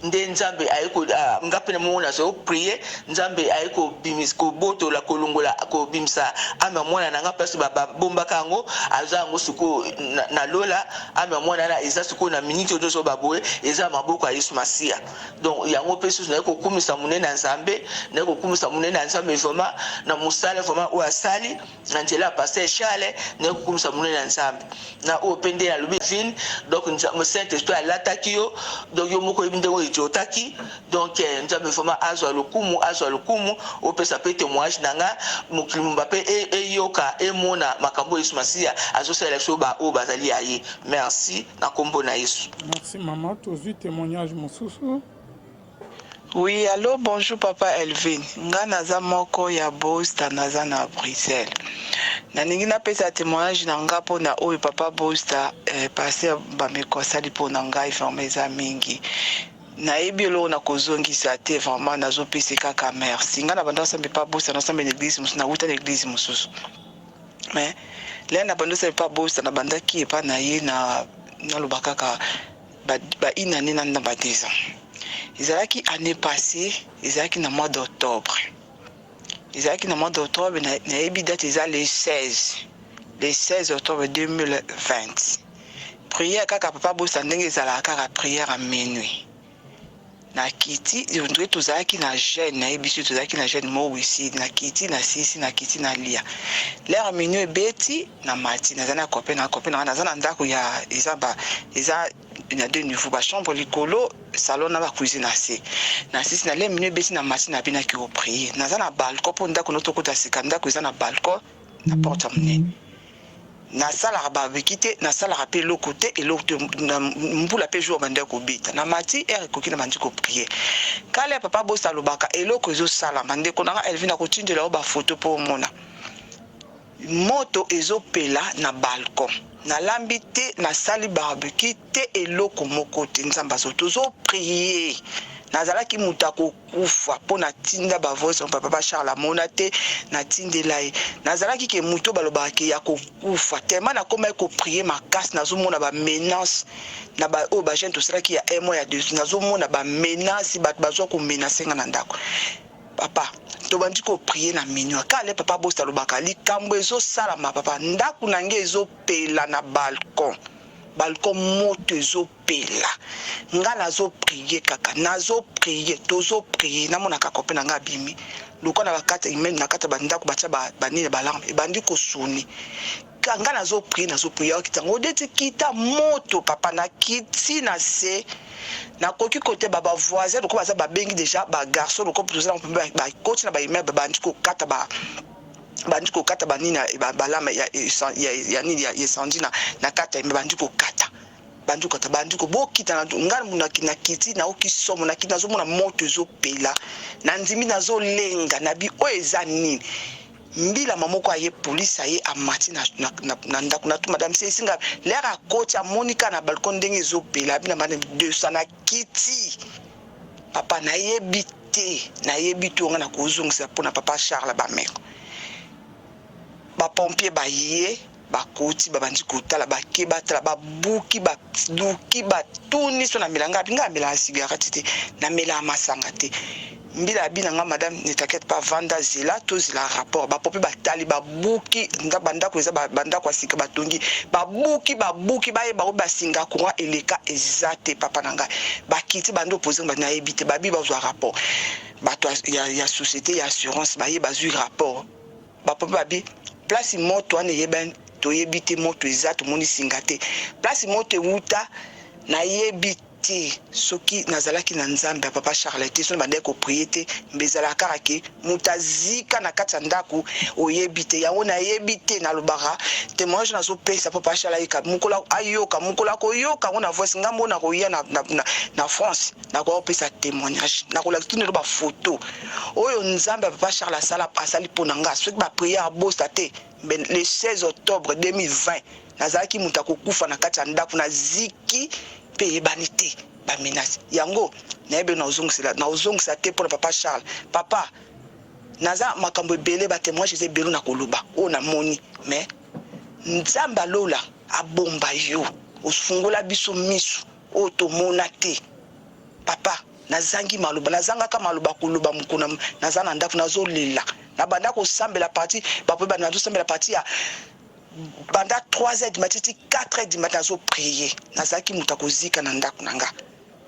nde Nzambe aye ko ah, nga mpe na moko nazo prier Nzambe aye kobimisa kobotola kolongola kobimisa ame ya mwana na nga place babombaka yango aza yango sikoyo na, na lola ame ya mwana na eza sikoyo na minute oyo nyonso baboye eza maboko ya Yesu Masiya. Donc yango pe susu naye kokumisa monene ya Nzambe, naye kokumisa monene ya Nzambe vraiment na mosala vraiment oyo asali na nzela ya pasteur Charles, naye kokumisa monene ya Nzambe na oyo pe nde nalobi vine. Donc Saint Esprit alataki yo, donc yo moko oyebi ndenge oyo ejotaki. Donc eh, Nzambe vraiment azwa lokumu, azwa lokumu, opesa pe témoignage na nga, mokili mobimba pe eyoka, emona makambo oyo Yesu Masiya azosalela biso ba oyo bazali ya ye. Merci na kombo na Yesu. Merci maman, tozui temoignage mosusu. Oui allo bonjour papa Elvin nga naza moko ya Bosta naza na Bruxelles nalingi napesa temoignage na nga pona oyo papa Bosta eh, pasteur Bameko asali pona ngai vraiment eza mingi nayebi eloko na kozongisa te vraiment nazopesa kaka merci nga na banda osambe pa Bosta nasambe na eglise mosusu nawuta na eglise mosusu mais lea na banda osala epa bosta na bandaki epa na ye na naloba kaka ba, ba une année na na ba deux ans ezalaki année passée ezalaki na mois d'octobre ezalaki na mois d'octobre nayebi date eza le 16 le 16 octobre 2020 prière kaka papa bosta ndenge ezalaka kaka prière à minuit Na kiti on dirait tozalaki na jeune nayebi biso tozalaki na jeune mowisi na kiti na sisi na kiti na lia l'heure minuit ebeti na mati naza na copain na copain na nga naza na ndako ya eza ba eza na deux niveau ba chambre likolo salon na ba cuisine na se na sisi na lia minuit ebeti na mati na bina ki prier naza na balcon po ndako no tokota sika ndako eza na balcon na porte ya monene. Nasalaka barbecue te, nasalaka pe eloko te, eloko te, na mbula pe jour ebandaki kobeta, na mati heure ekoki na bandi ko prier. Kala ya papa Boss alobaka eloko ezo salama, ndeko na nga Elvie nako tindela yo ba photo po omona. Moto ezo pela na balcon. Nalambi te, nasali barbecue te, eloko moko te, Nzambe azo, tozo prier. Nazalaki moto ya ko kufa po na tinda ba voice na papa Charles amona te na tindela ye nazalaki ke mutu oyo balobaka ke ya kokufa tellement nakomaki ko prier makasi nazo mona ba menace na ba oyo ba jeune tosalaki ya un mois ya deux nazo mona ba menace batu bazwa ko menace nga na ndako papa tobandi ko prier na minuit kaka le papa boss alobaka likambo ezo salama papa ndaku na nge ezo pela na balcon balcon moto ezo pela nga nazo prie kaka nazo prie tozo prie namona kaka copain na nga abimi lokola na bakati meme na kati ya ba ndaku batia ba ba nini ba alarme ebandi ko sonne ka nga nazo prie nazo prie akita ngo odeti kita moto papa na kiti na se nakoki kote ba ba voisin lokola baza babengi dejà ba garçon lokola toza na bakoti na ba immeuble bandi kokata ba bandi kokata ba nini ba lame ya ya nini ya incendie na na kati ya immeuble bandi kokata Banduka ta banduko bokita na nga na kiti nayoki somo na kiti nazomona moto ezopela na ndimi nazolenga na bi oyo eza nini mbila ma moko aye police aye amati na, na, na, na ndako na tu madame sesi nga lere akoti amoni kaka na balcon ndenge ezopela abi na madame 200 na kiti papa nayebi te nayebi te nga nakozongisa mpona papa Charles Bameko ba pompier baye Bakoti babandi kotala bake batala babuki baluki batuni so namela nga nga namelaka cigarette te namelaka masanga te mbila abi na nga madame ne t'inquiète pas vanda zela tozela rapport ba pompier batali babuki bandako eza bandako ya sika batongi babuki babuki bayeba oyo basinga courant eleka eza te papa na ngai bakiti bandi opose nga nayebi te babi bazwa rapport bato ya, ya société ya assurance baye bazwi rapport Ba pompier babi place moto wana eyebani toyebi te moto eza tomoni singa te place moto ewuta nayebi te soki nazalaki na nzambe ya papa Charles te soki nabandaki ko prier te mbe ezalaka kaka ke moto azika na kati ya ndako oyebi te yango nayebi te nalobaka temoignage nazopesa papa Charles ayeka mokolo ayoka mokolo akoyoka yango na voice ngai moko nakoya na, na, na, na France Nakoya kopesa temoignage nakolakisa bino ba photo oyo nzambe ya papa Charles asala asali pona nga soki ba prière abosa te mbe le 16 octobre 2020 nazalaki moto ya kokufa na kati ya ndako naziki pe eyebani te ba menace yango nayebi naozongisela naozongisa te pona papa Charles papa naza makambo ebele ba temoignage eza ebele na koloba oyo namoni mais nzambe ya lola abomba yo ofungola biso misu Oyo tomona te papa nazangi maloba nazangaka maloba koloba mokolo naza na ndaku nazo lela na banda kosambela parti bapo nazo sambela parti ya banda 3 heures du matin ti 4 heures du matin nazo prier nazalaki moto ya kozika na ndaku na nga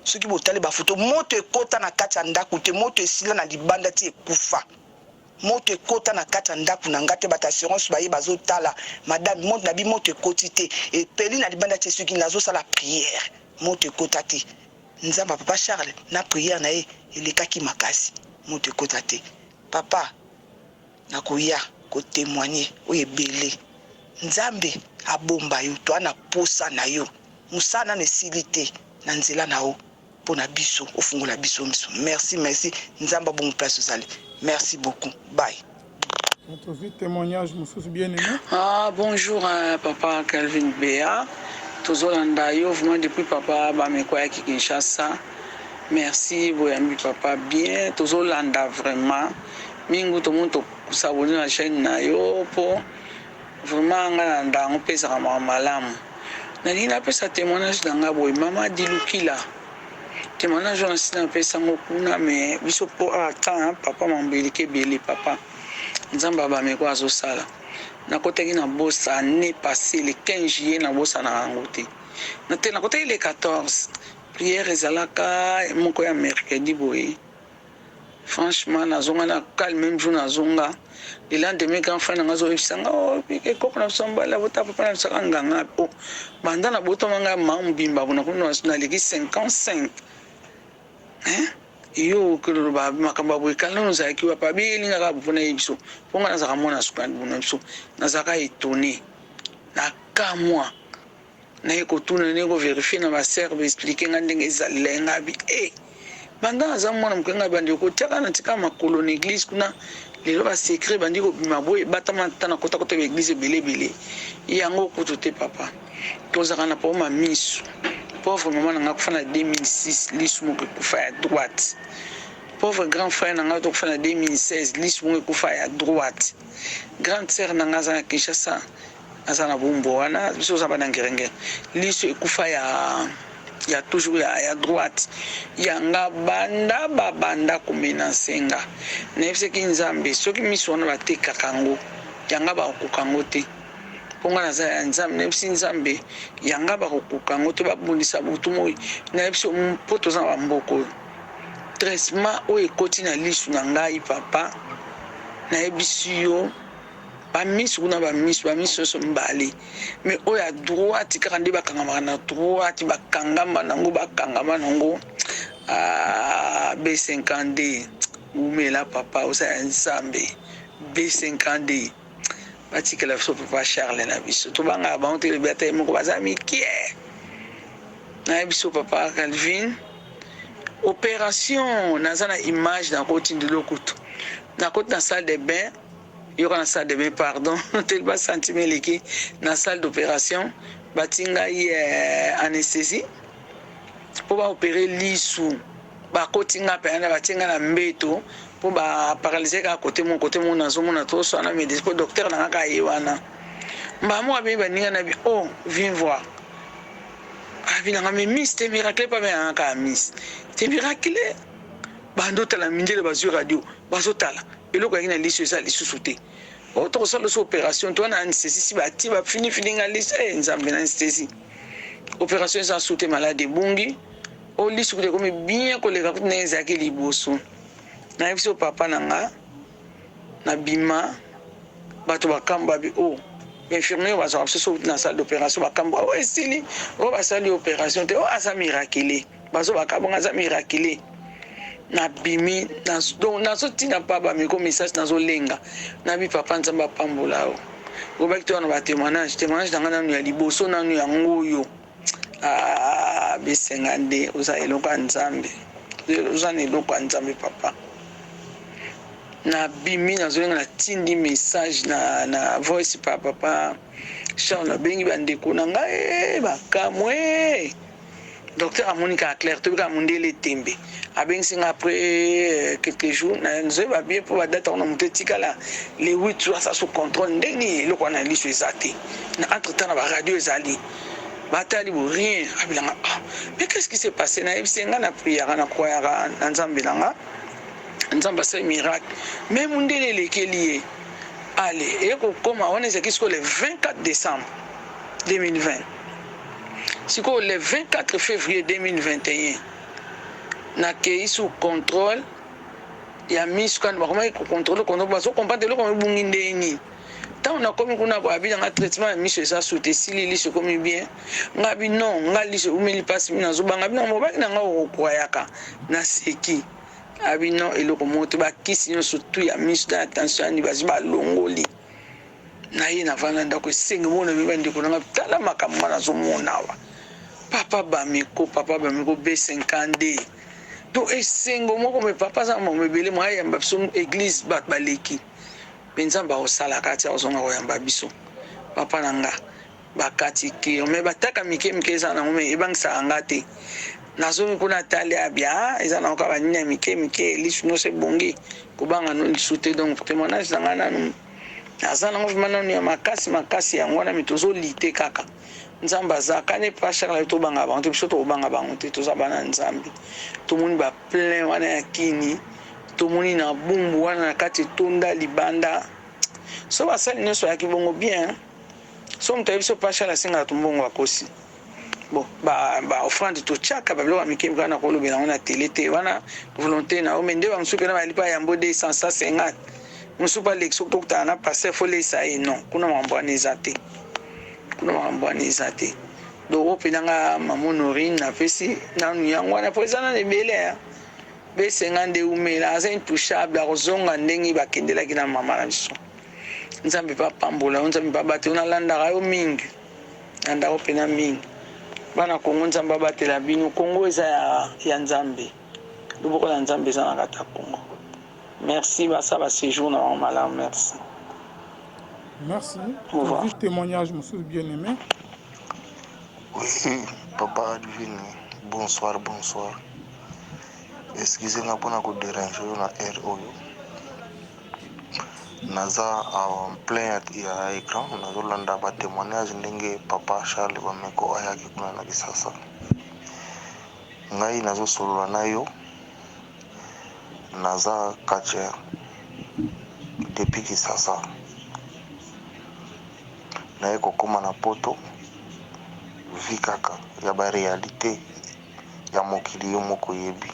soki botali ba photo moto ekota na kati ya ndaku te moto esila na libanda ti ekufa Moto ekota na kati ya ndaku na nga te batu ya assurance baye bazo tala madame moto na bi moto ekoti te epeli na libanda ti esuki nazo sala prière moto ekota te nzambe ya papa Charles na prière na ye elekaki makasi moto ekota te papa nakoya ko temoigner oyo ebele nzambe abomba yo toa na posa na yo musala nanu esili te na nzela na yo pona biso ofungola biso miso merci merci nzambe abongo place ozali merci beaucoup bye. Tozwi témoignage mosusu bien aimé. Ah bonjour hein, papa Calvin Bea tozolanda yo vraiment depuis papa Bameko ayaki Kinshasa merci boyambi papa bien tozolanda vraiment mingi tomoni tosabone na chaîne na yo po Vraiment nga na landa yango pe ezalaka makambo malamu. Nalingi napesa temoignage na nga boye mama Dilukila temoignage wana si napesa yango kuna mais biso po awa temps papa mambo eleki ebele papa Nzambe ya bameko azosala. Nakotaki na bosa annee passee le 15 juillet nabosanaka yango te na te nakotaki le 14 prière ezalaka moko ya mercredi boye Franchement nazonga na calme meme jour nazonga le lendemain grand frère nanga azoyebisa nga oh koko na biso mobali abota papa na biso aka nganga oh banda na botama nga mama mobimba bona kuna naleki 55 hein yo okoloba makambo ya boye kala nano ozalaki wapi abeyeli nga kaka mpona ye biso mpo nga nazalaka mwana suka na biso nazalaka étonné. Na kamwa. Naye kotuna, naye ko verifier na ba sœurs ba expliquer nga ndenge ezalela ye nga bi eh banda naza mwana moke nga bandi kotiaka na tika makolo na eglise kuna lelo ba secret bandi kobima boye ebatama ata na kota kota ba eglise ebele ebele yango kutu te papa tozalaka na problème ya misu pauvre mama na nga akufa na 2006 lisu moko ekufa ya droite pauvre grand frère na nga tokufa na 2016 lisu moko ekufa ya droite grande sœur na nga aza na Kinshasa Aza na bumbu wana biso oza bana ngerengere lisu ekufa ya ya toujours ya, ya droite ya nga banda babanda komenase nga nayebisaki nzambe soki misu wana batekaka yango ya nga bakokoka yango te mpo nga naza ya nzambe nayebisi nzambe ya nga bakokoka yango te babundisa butu moi nayebisi mpo toza na bamboka oyo traitement oyo ekoti na lisu na ngai papa nayebisi yo Ba misu kuna ba misu ba misu nionso mibale mais oyo ya droite kaka nde bakangamaka na droite bakangama nango bakangama nango ah B52 wumela papa oza ya nzambe B52 batikela biso papa Charles na biso tobangaka bango te lobi ata ye moko baza mikie naye biso papa Calvin operation naza na image nakotindelo kutu nakoti na salle de bain Yoka na salle de bain pardon teli ba sentiment eleki na salle d'operation bati ngai eh, anesthésie mpo ba opere lisu bakoti nga mpenza batie nga na mbeto mpo ba paralyse kaka kote moko kote moko nazomona toswana medecin mpo docteur na nga kaka ye wana mbala moko abengi baninga na bi oh viens voir abi na nga mais miss te miracle mpe abengaka kaka miss te miracle bando otala mindele bazwi radio bazotala Eloko yaki na liso eza lisusu te. Oh tokosala lisusu operation to na anesthésie si batie ba fini fini nga liso eh nzambe na anesthésie. Operation eza su te malade ebungi. Oh liso kutu ekomi bien koleka kutu ndenge ezalaki liboso. Nayebisi yo papa na nga na bima bato bakamba bi oh infirmier oyo bazwaka biso soki na salle d'opération bakamba oh esili oh basali opération te oh aza miraculé. Bazo baka bongo aza miraculé. Na bimi na donc nazo tina pa ba miko message nazo lenga. Na bi papa Nzambe apambola yo. Obaki to na ba témoignage, témoignage na nga nanu ya liboso nanu ya ngoyo. Ah bisenga nde oza eloko ya Nzambe. Oza na eloko ya Nzambe papa. Na bimi nazo lenga na tindi message na na voice pa papa Charles nabengi ba ndeko na ngai bakamwe. Docteur amoni kaka clair toyebi kaka mundele tembe abengisi nga après euh, quelques jours nazoyeba bien mpo badate yango na moto etikala le 8 jours asa sous contrôle ndenge nini eloko wana na liso eza te na entre temps na baradio ezali batali bo rien abilanga ah, mais qu'est ce qui s'est passé nayebisi nga na priaka na croyaka na nzambe na nga nzambe asali miracle mais mundele elekeli ye ale eye kokoma wana ezalaki sikoyo le 24 décembre 2020 Sikoyo le 24 fevrier 2021 nakeyi sous controle ya misu kandi bakomaki ko controle controle bazo comprendre eloko yango ebungi ndenge nini ntango nakomi kuna boye abi nanga traitement ya miso eza sute esili liso ekomi bien nga bi non nga liso eumeli mpasi mi nazobanga bino mobali na nga okokwayaka naseki abi non eloko moko te bakisi nyonso tu ya miso na ya tension yani bazwi balongoli Naye navanda ndako esengo mona mi bandeko na nga tala makambo nga nazomona awa papa bameko papa bameko B52 donc esengo moko me papa aza na makambo ebele mwa ayamba biso eglise bato baleki me nzambe akosalaka ti akozonga koyamba biso papa na nga bakati kir me bataka mike mike eza nango me ebangisaka nga te nazongi kuna atali abia ah, eza nango kaka banini ya mike mike lisu nyonso ebongi kobanga no lisu te donc témoignage na ngai nanu Naza nango vraiment nanu ya makasi makasi yango wana mais tozo lutter kaka nzambe aza kane pa Charles tobanga bango te biso tokobanga bango te toza bana nzambe tomoni ba plein wana ya kini tomoni na bumbu wana na kati etonda libanda so basali nyonso ayaki bongo bien so moto ayebi so pa Charles asengaka tumbongo akosi bon ba ba offrande totiaka ba biloko ya mike mike wana kolobela yango na tele te wana volonté na yo me nde bamosusu mpena bayali mpe yambo 200 150 mosusu mpe aleki soki tokutana na pasteur fo lesa ye non kuna makambo wana eza te kuna makambo wana eza te donc oyo mpena nga mama honorine napesi nanu yango wana mpo eza nanu ebele besenga nde umela aza intouchable akozonga ndenge bakendelaki na mama na biso. Nzambe pe apambola yo, Nzambe pe abatela yo. Nalandaka yo mingi, nalandaka yo pena mingi. Bana Congo Nzambe abatela bino. Congo eza ya, ya Nzambe. Loboko na Nzambe eza na kati ya Congo. Merci, basala ba sejour na bango malamu. Merci. Merci. Au revoir. Tozwi témoignage mosusu bien aimé. Oui, papa Advin, bonsoir, bonsoir. Excusez nga mpona ko déranger yo na heure oyo. Naza en plein ya écran, nazolanda ba témoignage ndenge papa Charles Bameko ayaki kuna na Kisasa. Ngai nazosolola na yo, naza catcheur depuis Kisasa. Naye kokoma na poto, vie kaka ya ba réalité ya mokili yo moko oyebi.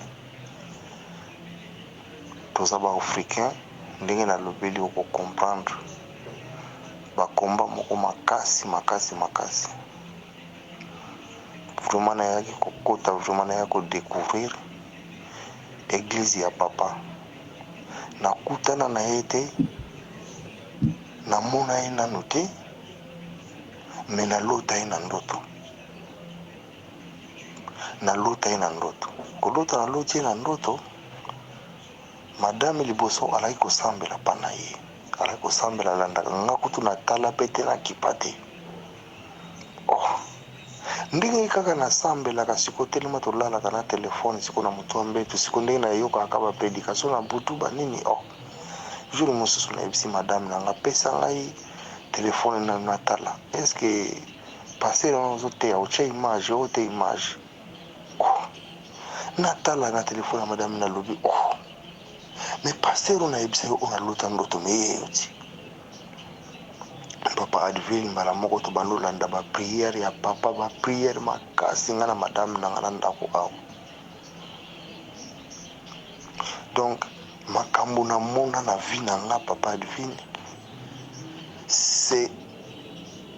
Toza ba africain ndenge nalobeli oko comprendre ba combat moko makasi makasi makasi vraiment nayaki kokota vraiment nayaki ko decouvrir eglise ya papa nakutana na ye te namona ye nanu te mais nalota ye na ndoto Nalota ye na ndoto. Kolota naloti ye na ndoto, madame liboso alaki kosambela pa na ye. Alaki kosambela alandaka nga kutu natala pe te nakipa te. Oh. Ndenge kaka nasambelaka siko telema tolalaka na telefone siko na moto ya mbeto siko ndenge nayokaka ba predication na butu ba nini oh. Jour mosusu nayebisi madame na nga pesa ngai telefone nanu natala est-ce que Pasteur wana ozo teya otie image oyo te image oh natala na telefone ya madame nalobi oh mais pasteur oyo nayebisa yo oyo nalota ndoto me ye yo ti papa advil mbala moko tobanda olanda ba prière ya papa ba prière makasi nga na madame na nga na ndako awa donc makambo namona na vie na nga papa advine c'est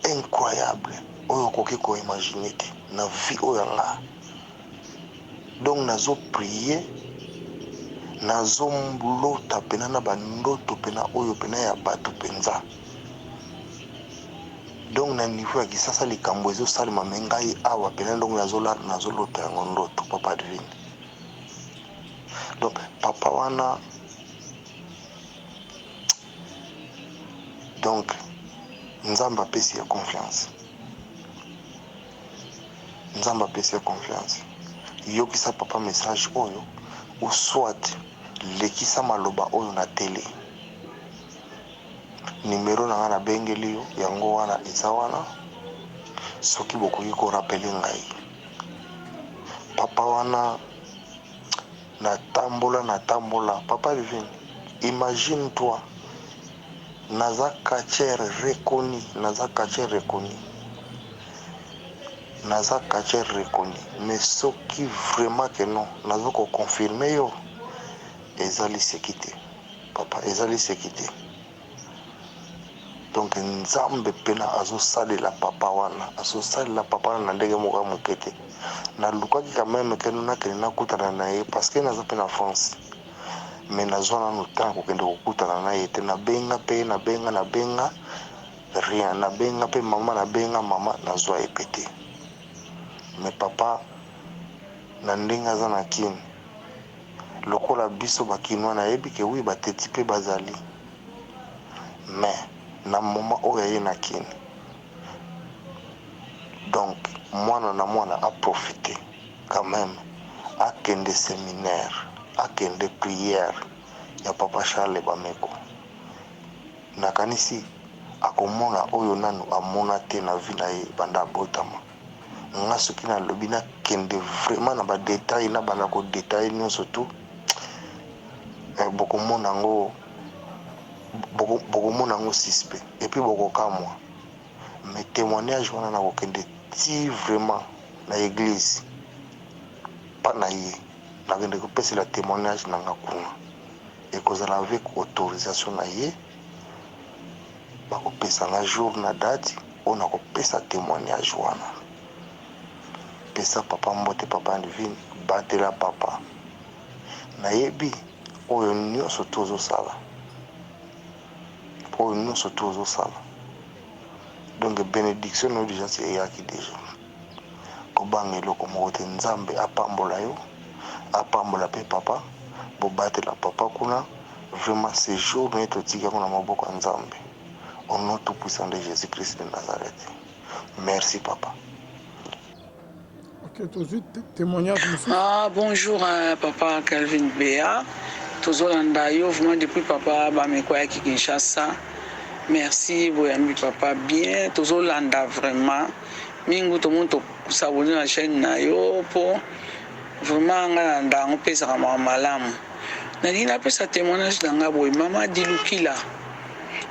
incroyable oyo okoki ko imaginer te na vie oyo ya nga donc nazo prier nazo lota pena na ba ndoto pena oyo pena ya bato penza donc na niveau ya kisasa likambo ezo salema me ngai awa pena donc nazolala nazolota yango ndoto papa divine donc papa wana Donc nzambe apesi ye confiance nzambe apesi ye confiance yokisa papa message oyo ou soit lekisa maloba oyo na tele numero na nga nabengeli yo yango wana eza wana soki bokoki ko rappeler ngai papa wana Natambola natambola papa Alvin imagine toi naza catcheur reconnu naza catcheur reconnu naza catcheur reconnu mais soki vraiment que non nazo ko confirme yo eza liseki te papa eza liseki te. Donc nzambe pena azosalela papa wana azosalela papa wana na ndenge moko ya moke te nalukaki quand meme ke nakende nakutana na ye parce que naza pe na France mais nazwa nanu temps kokende kokutana na ye te nabenga pe nabenga nabenga rien nabenga pe mama nabenga mama nazwa ye pe te mais papa na ndenge aza na kin lokola biso ba kinois nayebi ke oui ba teti pe bazali Mais na moment oyo aye na kin donc mwana na mwana a profiter quand meme akende seminaire akende prière ya papa Charles Bameko nakanisi akomona oyo nanu amona te na vie na ye banda abotama nga soki nalobi nakende vraiment na ba detail nabanda ko detailler nionso tout eh, bokomona yango bokomona yango suspect et puis bokokamwa mais témoignage wana nakokende ti vraiment na église pa na ye nakende kopesela témoignage na nga kuna ekozala avec autorisation na ye bakopesa nga jour na date oyo nakopesa témoignage wana pesa papa mbote papa Divine batela papa Nayebi oyo nionso tout ozo sala. Oyo nionso tout ozo sala donc benediction na yo dejà esi eyaki dejà. Kobanga eloko moko te nzambe apambola yo apambola pe papa bobatela papa kuna vraiment sejour naye totiki yango na maboko ya nzambe au nom tout puissant de Jesus Christ de Nazareth merci papa. Ok tozui temoignage mosusu. Ah bonjour hein, papa Calvin Bea tozolanda yo vraiment depuis papa Bameko ayaki Kinshasa merci boyambi papa bien tozolanda vraiment mingu tomoni tosabone na chaîne na yo po vraiment nga na nda yango mpe ezalaka mawa malamu nalingi napesa témoignage na nga boye mama dilukila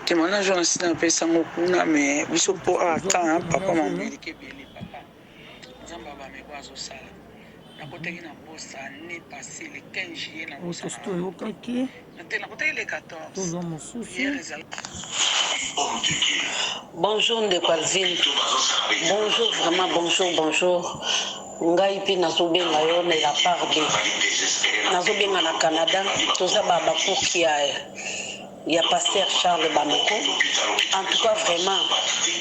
témoignage wana si napesa yango kuna mais biso mpo ata papa mamiliki ebele papa Nzambe ya bameko azosala. Nakotaki na bosa annee passee le 15 juillet na Oyo tosi toyokaki. Te nakotaki le 14. Tozwa mosusu. Prière ezala. Bonjour ndeko Alvine. Bonjour vraiment bonjour bonjour. Ngai pe nazobenga yo de la part de nazobenga na Canada toza ba bakuki ya ya pasteur Charles Bameko en tout cas vraiment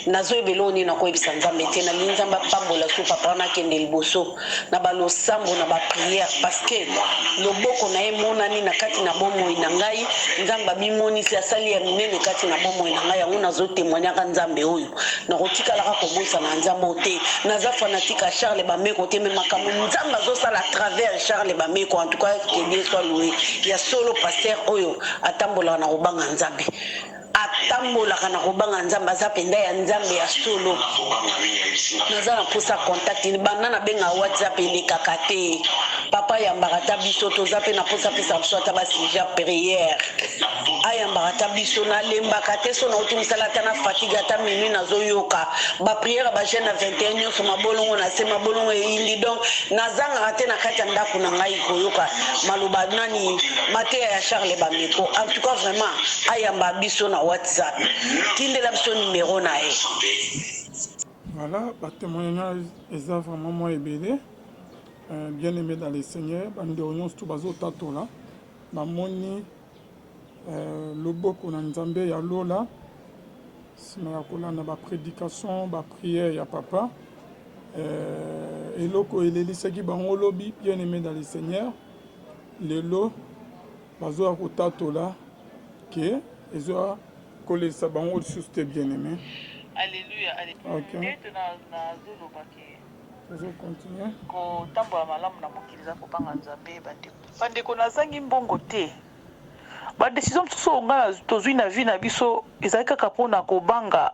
nazoyeba eloko nini nakoyebisa nzambe te nalingi nzambe apambola su papa wana akende liboso na balosambo na bapriere parce que loboko na ye emonani na kati na bomoi na ngai nzambe amimonisi asali ya minene kati na bomoi na ngai yango nazotemoignaka nzambe oyo nakotikalaka kobosana nzambe oyo te naza fanatique ya charles bameko te me makambo nzambe azosala à travers charles bameko en tout cas que Dieu soit loué ya solo pasteur oyo atambolaka na kobanga nzambe atambolaka na kobanga nzambe aza mpenza ya nzambe ya solo naza na mposa contact banda nabenga whatsapp elekaka te papa ayambaka ata biso toza mpe na mposa apesa biso ata basujet priere ayambaka ata biso nalembaka te so nauti mosala ata na fatigue ata minuit nazoyoka bapriere ba jeune ya 21 nyonso mabolongo na se mabolongo eyindi donc nazangaka te na kati ya ndako na ngai koyoka maloba nani mateya ya charles bameko en tout cas vraiment ayamba biso na whatsapp tindela biso numero na ye. Voilà, ba témoignage eza vraiment mwa ebele. Euh, bien aimé dans le Seigneur, bandeko nyonso to bazotatola bamoni euh, loboko na Nzambe ya lola nsima ya kolanda ba prédication ba prière ya papa euh, eloko elelisaki bango lobi bien aimé dans le Seigneur lelo bazoya kotatola ke ezoya kolelisa bango lisusu te bien aimé. Alleluia, alleluia. Ok. Nde nazoloba ke Tozo continuer. Kotambola malamu na mokili eza kobanga Nzambe bandeko. Bandeko nazangi mbongo te. Ba decision mosusu oyo nga tozui na vie na biso ezali kaka pona kobanga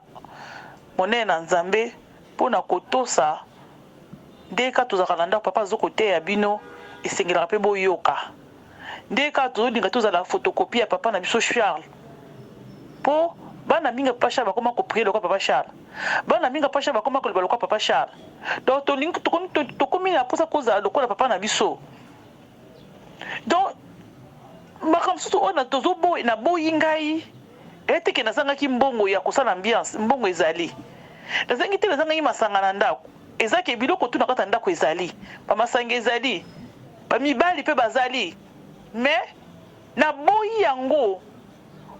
monene na Nzambe pona kotosa nde kaka tozalaka na ndako papa azo koteya bino esengelaka pe boyoka nde kaka tozolinga tozala photocopie ya papa na biso Charles po bana mingi ya papa Charles bakoma ko prier lokola papa Charles bana mingi ya papa Charles bakoma koloba lokola papa Charles donc tolingi tokomi na posa kozala lokola papa na biso donc makambo mosusu oyo na tozoboyi naboyi ngai eteke nazangaki mbongo ya kosala ambiance mbongo ezali nazangi te nazangaki masanga na ndako eza ke biloko tu na kati ya ndako ezali bamasanga ezali bamibali mpe bazali mais naboyi yango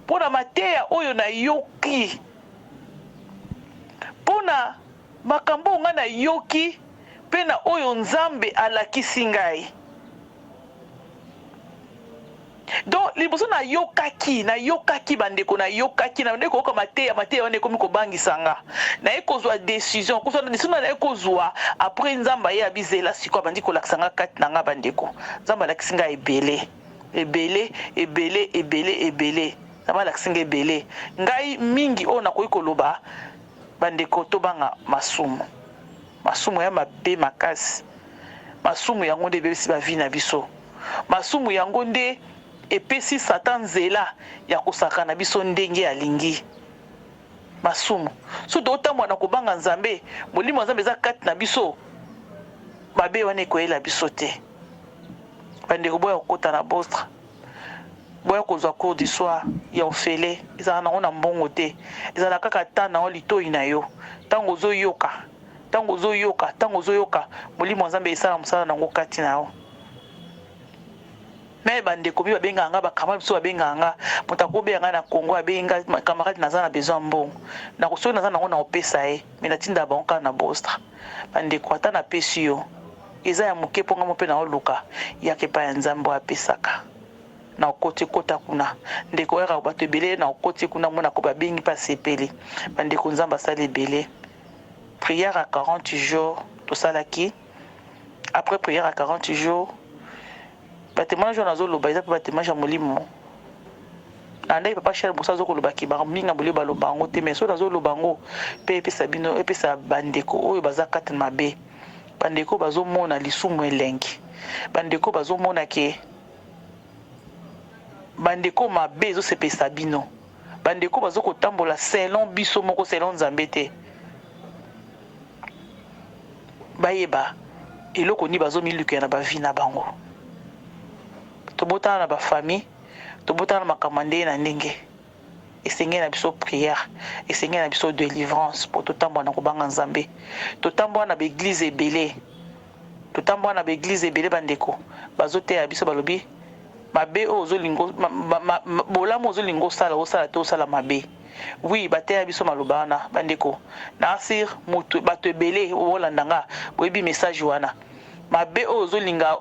mpo na mateya oyo nayoki mpo na makambo oyo ngai nayoki mpe na oyo Nzambe alakisi ngai. Donc liboso nayokaki, nayokaki bandeko, nayokaki, nabandaki koyoka mateya, mateya wana ekomi kobangisa nga. Naye kozwa decision, kozwa decision naye kozwa après Nzambe aye abizela sikoyo abandi kolakisa nga kati na nga bandeko. Nzambe alakisi nga ebele, ebele, ebele, ebele, ebele. Nzambe alakisi nga ebele. Ngai mingi oyo nakoki koloba bandeko tobanga masumu. Masumu ya mabe makasi. Masumu yango nde ebebisi ba vie na biso. Masumu yango nde epesi Satan nzela ya kosakana biso ndenge alingi. Masumu. Soki totambola na kobanga Nzambe, Molimo ya Nzambe eza kati na biso, mabe wana ekoyela biso te. Bandeko boya kokota na bostra. Boya kozwa cours du soir ya ofele. Ezalaka nango na mbongo te. Ezalaka kaka temps na yo, litoyi na yo. Tango ozoyoka. Tango ozo yoka, tango ozo yoka, molimo ya Nzambe esala mosala na yango kati na yo. Meme ba ndeko mi babengaka nga, ba camarade misusu babengaka nga, moto akobenga nga na Congo abengi nga camarade naza na besoin ya mbongo, nako soki naza nango nakopesa ye, mais natindaka bango kaka na Bostra. Ba ndeko ata napesi yo eza ya moke po nga moko pe naoluka, yaka epai ya Nzambe oyo apesaka. Na okoti kota kuna ndeko yaka bato ebele na okoti kuna mona ko babengi pe asepeli. Ba ndeko Nzambe asali ebele. Prière ya 40 jours tosalaki, après prière ya 40 jours Ba temoignage oyo nazo loba eza pe ba temoignage ya molimo. Nalandaki papa Charles Bosa azo koloba ke ba minga bolio baloba yango te mais soki nazo loba yango pe epesa bino epesa ba ndeko oyo baza kati na mabe. Ba ndeko bazo mona lisumu elengi. Ba ndeko bazo mona ke ba ndeko mabe ezo sepelisa bino. Ba ndeko bazo kotambola selon biso moko selon Nzambe te. Bayeba eloko nini bazo milukela na ba vie na bango. Tobotana na ba famille, tobotana na makambo ya ndenge na ndenge. Esengeli na biso prière, esengeli na biso delivrance po totambola na kobanga Nzambe. Totambola na ba eglise ebele, totambola na ba eglise ebele ba ndeko bazo teya biso balobi mabe oyo ozolinga bolamu ozolinga osala osala te osala mabe. Oui bateya biso maloba wana ba ndeko na sur mutu batu ebele bolanda nga boyebi message wana mabe oyo ozolinga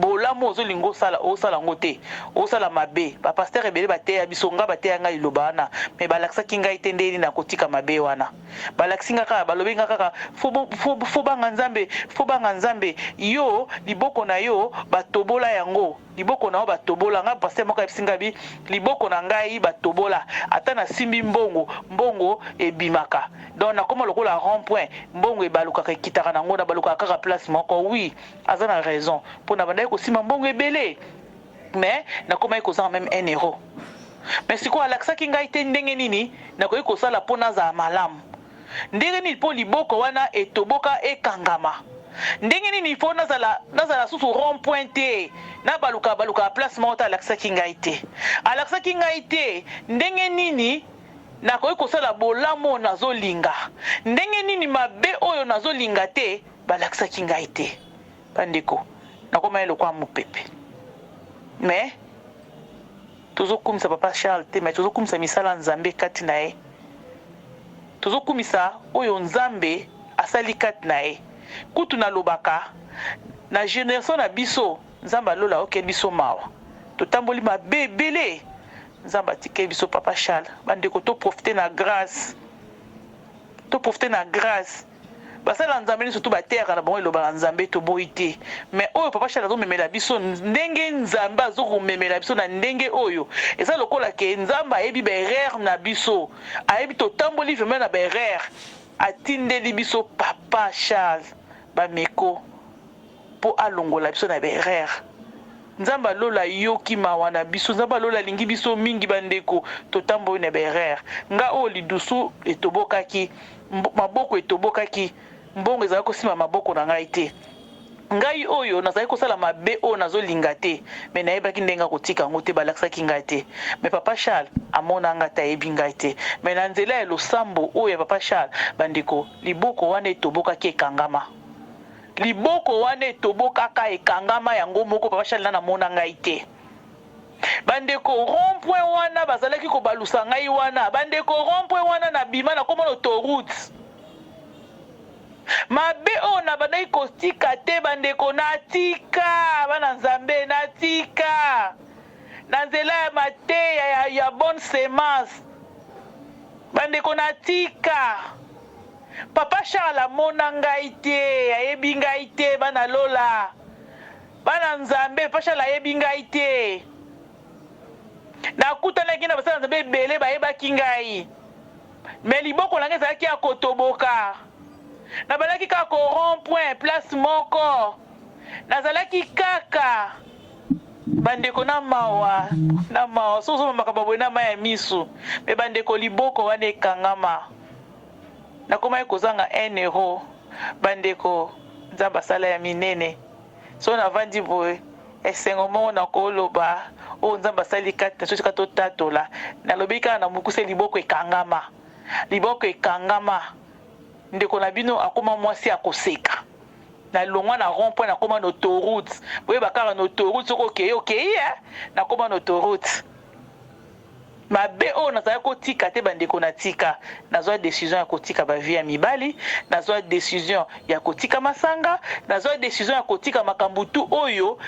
bolamu oyo ozolinga osala osala yango te osala mabe ba pasteur ebele bateya biso nga bateya nga liloba wana mais balakisaki ngai te ndenge nini nakotika mabe wana balakisi nga kaka balobi nga kaka fo banga nzambe fo banga nzambe yo liboko na yo batobola yango Liboko na yo ba tobola nga pasteur moko ayebisi nga bi liboko na ngai ba tobola ata na simbi mbongo mbongo ebimaka donc nakoma lokola rond point mbongo ebalukaka ekitaka na ngo na balukaka kaka place moko oui aza na raison po na bandaki kosimba mbongo ebele mais nakomaki kozanga meme un euro mais sikoyo alakisaki ngai te ndenge nini nakoki kosala po nazala malamu Ndenge nini po liboko wana etoboka ekangama? Ndenge nini po nazala nazala susu rond point te nabaluka baluka place moko te alakisaki ngai te. Alakisaki ngai te ndenge nini nakoki kosala bolamu oyo nazolinga. Ndenge nini mabe oyo nazolinga te balakisaki ngai te. Bandeko nakomaki lokola mopepe mais tozokumisa papa Charles te mais tozokumisa misala ya Nzambe kati na ye. Tozokumisa oyo Nzambe asali kati na ye. Kutu nalobaka na generation na biso Nzambe ya lola ayokeli biso mawa. Totamboli mabe ebele Nzambe atikeli biso papa Charles. Bandeko to profiter na grace. To profiter na grace. Basali ya Nzambe nionso tout bateyaka na bango liloba na Nzambe toboyi te mais oyo papa Charles azo memela biso ndenge Nzambe azo komemela biso na ndenge oyo eza lokola ke Nzambe ayebi ba erreur na biso ayebi totamboli vraiment na ba erreur atindeli biso papa Charles bameko po alongola biso na ba erreur Nzambe ya lola ayoki mawa na biso Nzambe ya lola alingi biso mingi ba ndeko totamboli na ba erreur nga oyo lidusu etobokaki maboko etobokaki mbongo ezalaki kosimba maboko na ngai te ngai oyo nazalaki kosala mabe oyo nazolinga te mais nayebaki ndenge ya kotika yango te balakisaki ngai te mais papa Charles amona ngai te ayebi ngai te mais na nzela ya losambo oyo ya papa Charles bandeko liboko wana etobokaki ekangama Liboko wana etobokaka ekangama yango moko papa Charles nanu amona ngai te ba ndeko rond point wana bazalaki kobalusa ngai wana ba ndeko rond point wana na bima na koma na autoroute mabe oyo na bandaki kotika te ba ndeko na tika bana nzambe na tika na nzela ya mateya ya, ya bonne semence ba ndeko na tika Papa Charles amona ngai te ayebi ngai te bana lola bana nzambe papa Charles ayebi ngai te nakutanaki na basali na nzambe ebele bayebaki ngai mais liboko na ngai ezalaki ya kotoboka nabandaki kaka ko rond point place moko nazalaki kaka bandeko na mawa na mawa soki ozomba makambo boye na mai ya misu me bandeko liboko wana ekangama Nakomaki kozanga un euro ba ndeko nzambe asala ya minene soki navandi boye esengo moko nakoloba oyo nzambe asali kati na biso esika totatola nalobi kaka na mokuse liboko ekangama liboko ekangama ndeko na bino akoma mwasi ya koseka. Nalongwa na rond point nakoma na autoroute. Boyeba kaka na autoroute soki okei okei eh? Nakoma na autoroute. Mabe oyo nazalaki kotika te bandeko natika. Nazwa decision ya kotika ba vie ya mibali, nazwa decision ya kotika masanga, nazwa decision ya kotika makambo tout oyo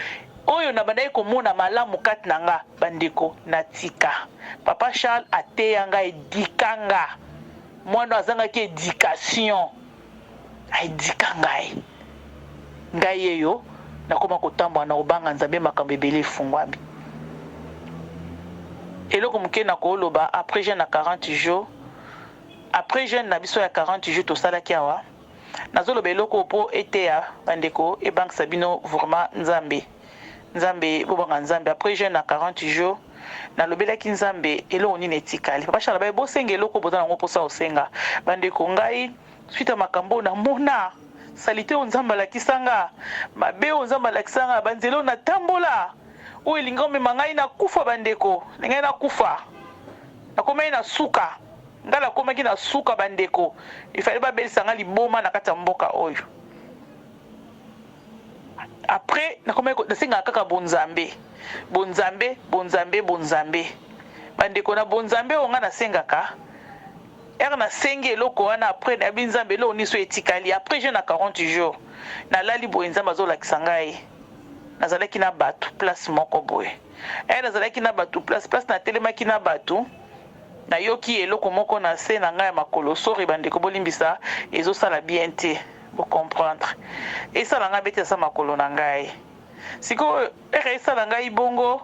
oyo nabandaki komona malamu kati na nga bandeko natika. Papa Charles ateya nga edika nga. Mwana oyo azangaki education. A eduka ngai. Ngai yeyo nakoma kotambola na kobanga Nzambe makambo ebele efungwami. Eloko moke nakoloba après jeune ya 40 jours, après jeune na biso ya 40 jours tosalaki awa, nazoloba eloko oyo po eteya bandeko ebangisa bino vraiment Nzambe. Nzambe bobanga Nzambe après jeune ya 40 jours nalobelaki Nzambe eloko nini etikali. Papa Charles abaye bosenga eloko boza nango posa osenga. Bandeko ngai suite ya makambo oyo namona salite oyo Nzambe alakisa nga, mabe oyo Nzambe alakisa nga, banzela oyo natambola oyo elingi omema ngai nakufa bandeko, ngai nakufa. Nakomaki na suka, ngai nakomaki na suka bandeko, il fallait babelisa ngai liboma na kati ya mboka oyo. Après nakomaki nasengaka kaka bonzambe, bonzambe, bonzambe, bonzambe. Bandeko na bonzambe oyo ngai nasengaka, heure nasengi eloko wana après nayebi Nzambe eloko nini so etikali après jeune na 40 jours nalali boye Nzambe azolakisa ngai nazalaki na bato place moko boye eh, nazalaki na bato place place natelemaki na bato nayoki eloko moko na se na ngai ya makolo sorry bandeko bolimbisa ezosala bien te bo comprendre esala ngai beti asa makolo na ngai sikoyo ere esala ngai bongo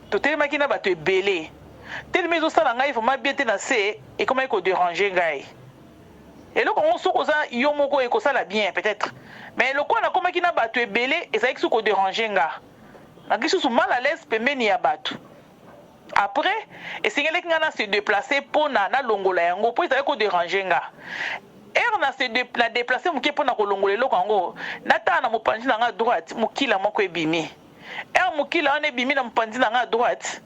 totelemaki na bato ebele telema ezosala ngai vraiment bien te na se ekomaki ko deranger ngai eloko yango soki oza yo moko ekosala bien peut-être mais lokola nakomaki na bato ebele ezalaki soki ko deranger nga naki susu mal à l'aise pembeni ya bato après esengelaki nga na se déplacer mpona nalongola yango mpo ezalaki ko deranger nga heure na se de, na déplacer moke mpona kolongola eloko yango natala na mopanzi na nga droite mokila moko ebimi heure mokila wana ebimi na mopanzi na nga droite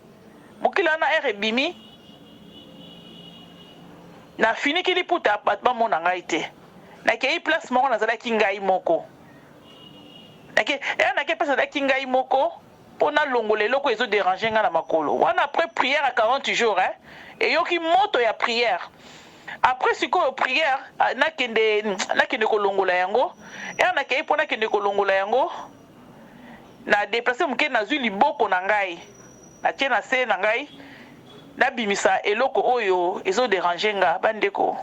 mokila wana heure ebimi nafiniki liputa bato bamona ngai te nakei place moko nazalaki ngai moko nake heure nake place nazalaki ngai moko mpo nalongola eloko ezo déranger ngai na makolo wana après prière ya 40 jours eh, eyoki moto ya prière après sikoyo prière nakende nakende kolongola yango heure nakei mpo nakende kolongola yango na déplacer moke nazwi liboko na ngai natie na se na ngai nabimisa eloko oyo ezo déranger nga bandeko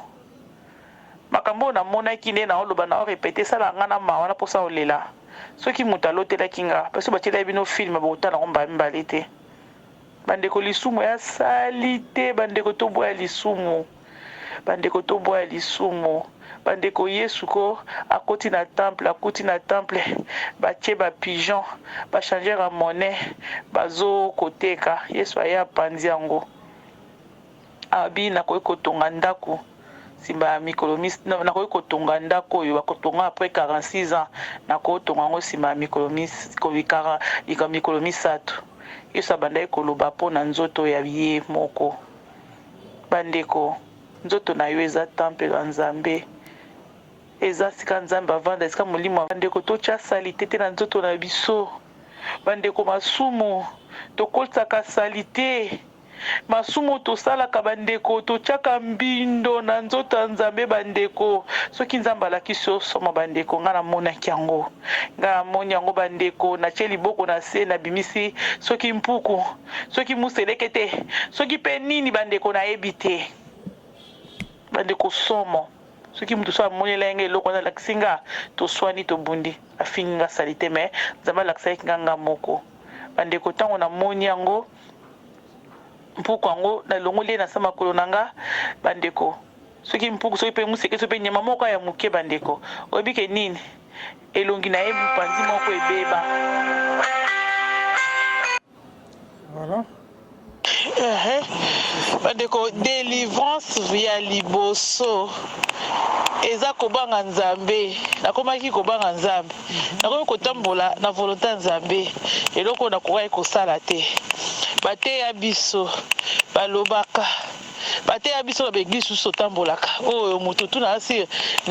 makambo oyo namonaki nde naoloba nao répéter esala nga na mawa na mposa olela soki moto alotelaki nga parce batielaki bino film bokotala yango mbala mibale te bandeko lisumu ya sali te bandeko toboya lisumu bandeko toboya lisumu bandeko yesu ko akoti na temple akuti na temple batie ba pigeon ba changeur ya monnaie bazokoteka yesu aye apanzi yango abi nakoki kotonga ndako nsima ya mikolo nakoki kotonga ndako oyo bakotonga après 46 ans nakotonga yango nsima ya mikolo misato yesu abandaki koloba mpo na nzoto ya ye moko bandeko nzoto na yo eza temple ya nzambe eza sika nzambe avanda esika molimo bandeko totya saleté te na nzoto na biso bandeko masumu tokotisaka saleté masumu tosalaka bandeko totiaka mbindo na nzoto ya nzambe bandeko soki nzambe alakisi yo somo bandeko ngai namonaki yango ngai namoni yango bandeko natie liboko na se nabimisi soki mpuku soki museleke te soki mpe nini bandeko nayebi te bandeko somo soki moto so amonela ye nga eloko wana alakisi nga toswani tobundi afingi nga saleté mais nzambe alakisaki nga nga moko bandeko ntango namoni yango mpuku yango nalongoli ye na sa makolo na nga bandeko soki mpuku soki mpe museke soki mpe nyama moko ya moke bandeko oyebi ke nini elongi na ye mopanzi moko ebeba Voilà. Bandeko délivrance ya liboso eza kobanga nzambe nakomaki kobanga nzambe nakomi kotambola na volonté ya nzambe eloko oyo nakokaki kosala te bateya biso balobaka bateya biso na ba église susu totambolaka oyo moto tuna asire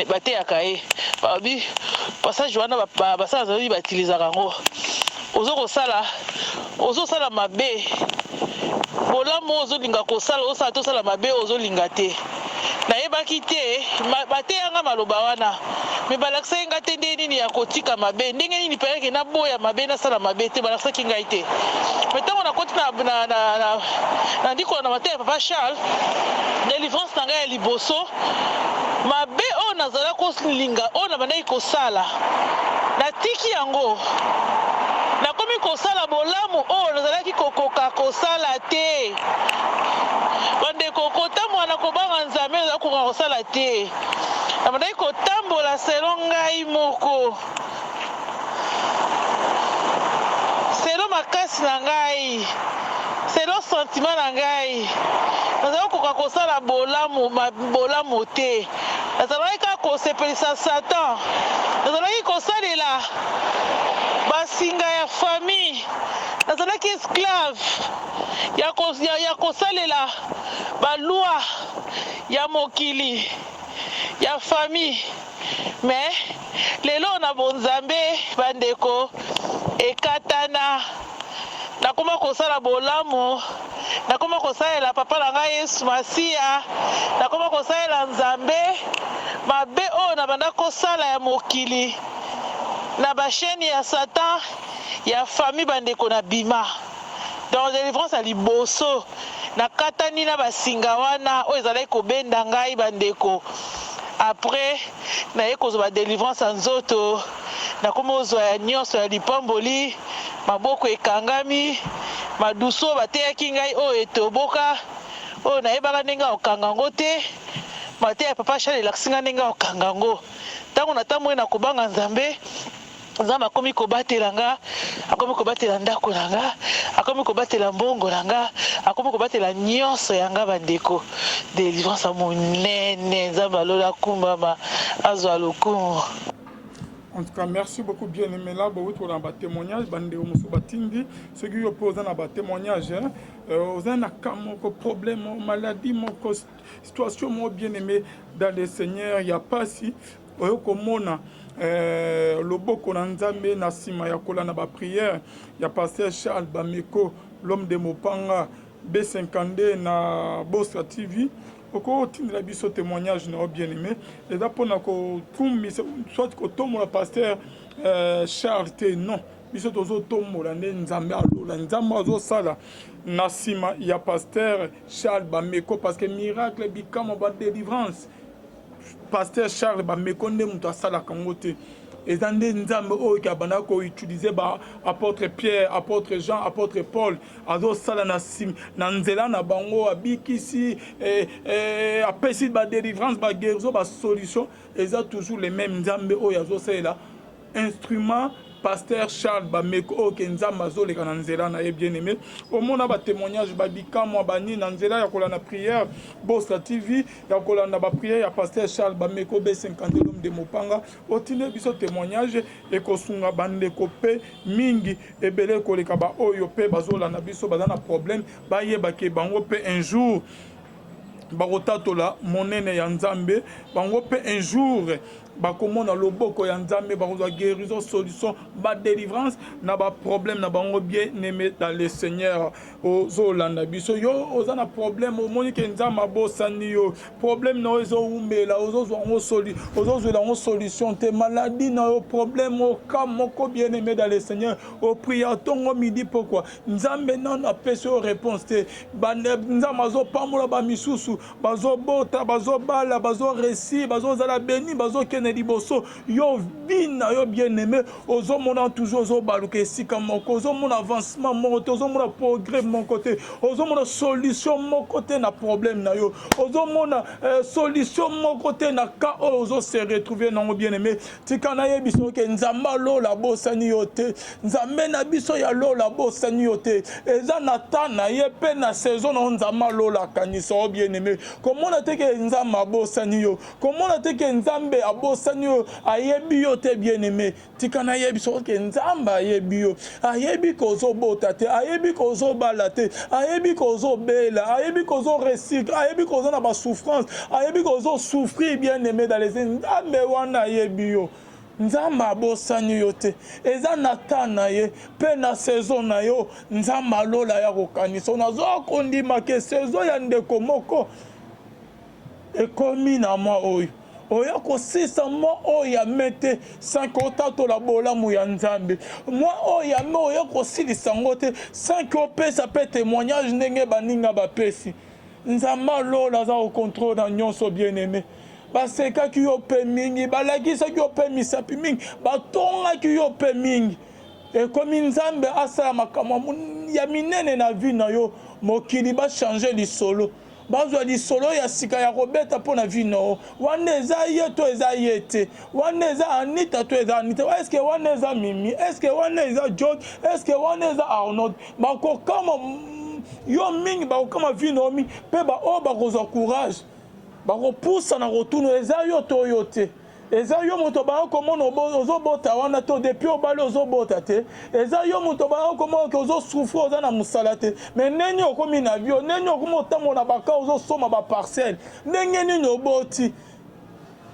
bateyaka ye balobi. Passage wana basala nzambe ba utilisaka yango. Ozo kosala ozosala mabe bolamu oyo ozolinga kosala osala te osala mabe oyo ozolinga te. Nayebaki te bateya nga maloba wana mais balakisaki nga te ndenge nini ya kotika mabe ndenge nini penza ke naboya mabe nasala mabe te balakisaki ngai te. Mais tango nakoti na na na na nabandi kolanda mateya ya papa Charles delivrance na ngai ya liboso mabe oyo nazala kolinga oyo nabandaki kosala natiki yango nakomi kosala bolamu oyo nazalaki kokoka kosala te. Bandeko, kotambola na kobanga Nzambe nazalaki kokoka kosala te. Nabandaki kotambola selon ngai moko, selon makasi na ngai, selon sentiment na ngai. Nazalaki kokoka kosala bolamu, bolamu te. Nazalaki kaka kosepelisa Satan. Nazalaki kosalela basinga ya famille. Nazalaki esclave ya, ya, ya kosalela ba loi ya mokili ya famille. Mais lelo na bonzambe bandeko ekatana. Nakoma kosala bolamu, nakoma kosalela papa na ngai Yesu Masiya, nakoma kosalela Nzambe. Mabe oyo nabanda kosala ya mokili na ba chaine ya Satan ya famille bandeko na bima. Donc delivrance ya liboso nakatani na ba singa wana oyo ezalaki kobenda ngai bandeko. Après naye kozwa ba delivrance ya nzoto, nakomi kozwa ya nionso ya lipamboli, maboko ekangami, madusu oyo bateyaki ngai oyo etoboka, oyo nayebaka ndenge ya kokanga yango te, mateya ya papa Charles elakisi ngai ndenge ya kokanga yango. Tango natamboli na kobanga Nzambe, Nzambe akomi kobatela nga, akomi kobatela ndako na nga, akomi kobatela mbongo na nga, akomi kobatela nyonso ya nga bandeko. Delivrance ya monene, Nzambe ya lola akumbama, azwa lokumu. En tout cas, merci beaucoup bien aimé là, bowuti kolanda ba témoignage bandeko mosusu batindi soki yo mpe oza na ba témoignage euh, oza na cas moko problème maladie moko situation moko bien aimé dans le Seigneur ya pasi Oyo komona eh, loboko na Nzambe na sima ya kolanda ba prière ya pasteur Charles Bameko l'homme de Mopanga B52 na Bostra TV okoki kotindela biso témoignage na yo bien aimé eza mpona kokumisa soit kotombola pasteur euh, Charles te non biso tozotombola nde Nzambe alola Nzambe azosala na nsima ya pasteur Charles Bameko parce que miracle bikamwa ba délivrance Pasteur Charles Bameko nde moto asalaka yango te. Eza nde Nzambe oyo ke abandaka ko utiliser ba apotre Pierre, apotre Jean, apotre Paul, azosala na sim, na nzela na bango, abikisi, eh, eh, apesi ba delivrance, ba guérison, ba solution. Eza toujours le même Nzambe oyo azosalela instrument Pasteur Charles Bameko oyo ke Nzambe azoleka na nzela na ye bien aimé. Omona ba témoignage ba bikamwa ba nini na nzela ya kolanda prière Bostra TV ya kolanda ba prière ya Pasteur Charles Bameko B52 l'homme de Mopanga otinde biso témoignage ekosunga bandeko pe mingi ebele koleka ba oyo pe bazolanda biso baza na problème bayeba ke bango pe un jour bakotatola monene ya Nzambe bango pe un jour Bakomona loboko ya Nzambe, bakozwa guerison, solution, ba delivrance na ba problème na bango bien aimé dans le Seigneur. Ozolanda biso yo oza na problème, omoni ke Nzambe abosani yo, problème na yo ezowumela, ozozwa yango soli, ozozwela yango solution te, maladie na yo, problème oka moko bien aimé dans le Seigneur, opriya tongo midi pokwa, Nzambe nanu apesi yo réponse te, Nzambe azopambola ba misusu Bazo bota, bazo bala, bazo reussir, bazo zala beni, bazo kende liboso. Yo vie na yo bien aimé, ozo mona toujours ozo baluka esika moko, ozo mona avancement moko te, ozo mona progrès moko te, ozo mona solution moko te na problème na yo, ozo mona euh, solution moko te na cas oyo ozo se retrouver nango bien aimé. Tika nayebisa yo ke Nzambe ya lola abosani yo te. Nzambe na biso ya lola abosani yo te. Eza na temps na ye pe na saison na yo Nzambe ya lola akanisa yo bien aime. Komona te ke Nzambe abosani yo. Komona te ke Nzambe abosani yo, ayebi yo te bien aime. Tika nayebisa yo ke Nzambe ayebi yo. Ayebi ke ozobota te, ayebi ke ozobala te, ayebi ke ozobela, ayebi ke ozo reussir, ayebi ke oza na ba souffrance, ayebi ke ozo souffrir bien aime dans les Nzambe wana ayebi yo. Nzambe abosani yo te. Eza na temps na ye pe na saison na yo Nzambe ya lola aya kokanisa yo. Nazoya kondima ke saison ya ndeko moko ekomi na mois oyo. Oya kosisa mois oyo ya mai te sans que otatola bolamu ya Nzambe. Mois oyo ya mai oya kosilisa yango te sans que opesa pe temoignage ndenge baninga bapesi. Nzambe ya lola aza au controle na nyonso bien aime. Basekaki yo pe mingi, balakisaki yo pe misapi mingi, batongaki yo pe mingi. Ekomi Nzambe asala makambo ya minene na vie na yo, mokili ba changer lisolo. Bazwa lisolo ya sika ya kobeta mpo na vie na yo. Wana eza ye to eza ye te? Wana eza Anita to eza Anita? Est-ce que wana eza Mimi? Est-ce que wana eza John? Est-ce que wana eza Arnold? Bakokama yo mingi, bakokama vie na yo mingi, mpe baoyo bakozwa courage bakopusa na kotuna eza yo to yo te. Eza yo moto baya komona ozobota wana to depuis obali ozobota te. Eza yo moto baya komona ke ozo souffrir oza na mosala te. Mais ndenge okomi na bio, ndenge okomi otambola na baka ozosomba ba parcelle, ndenge nini oboti?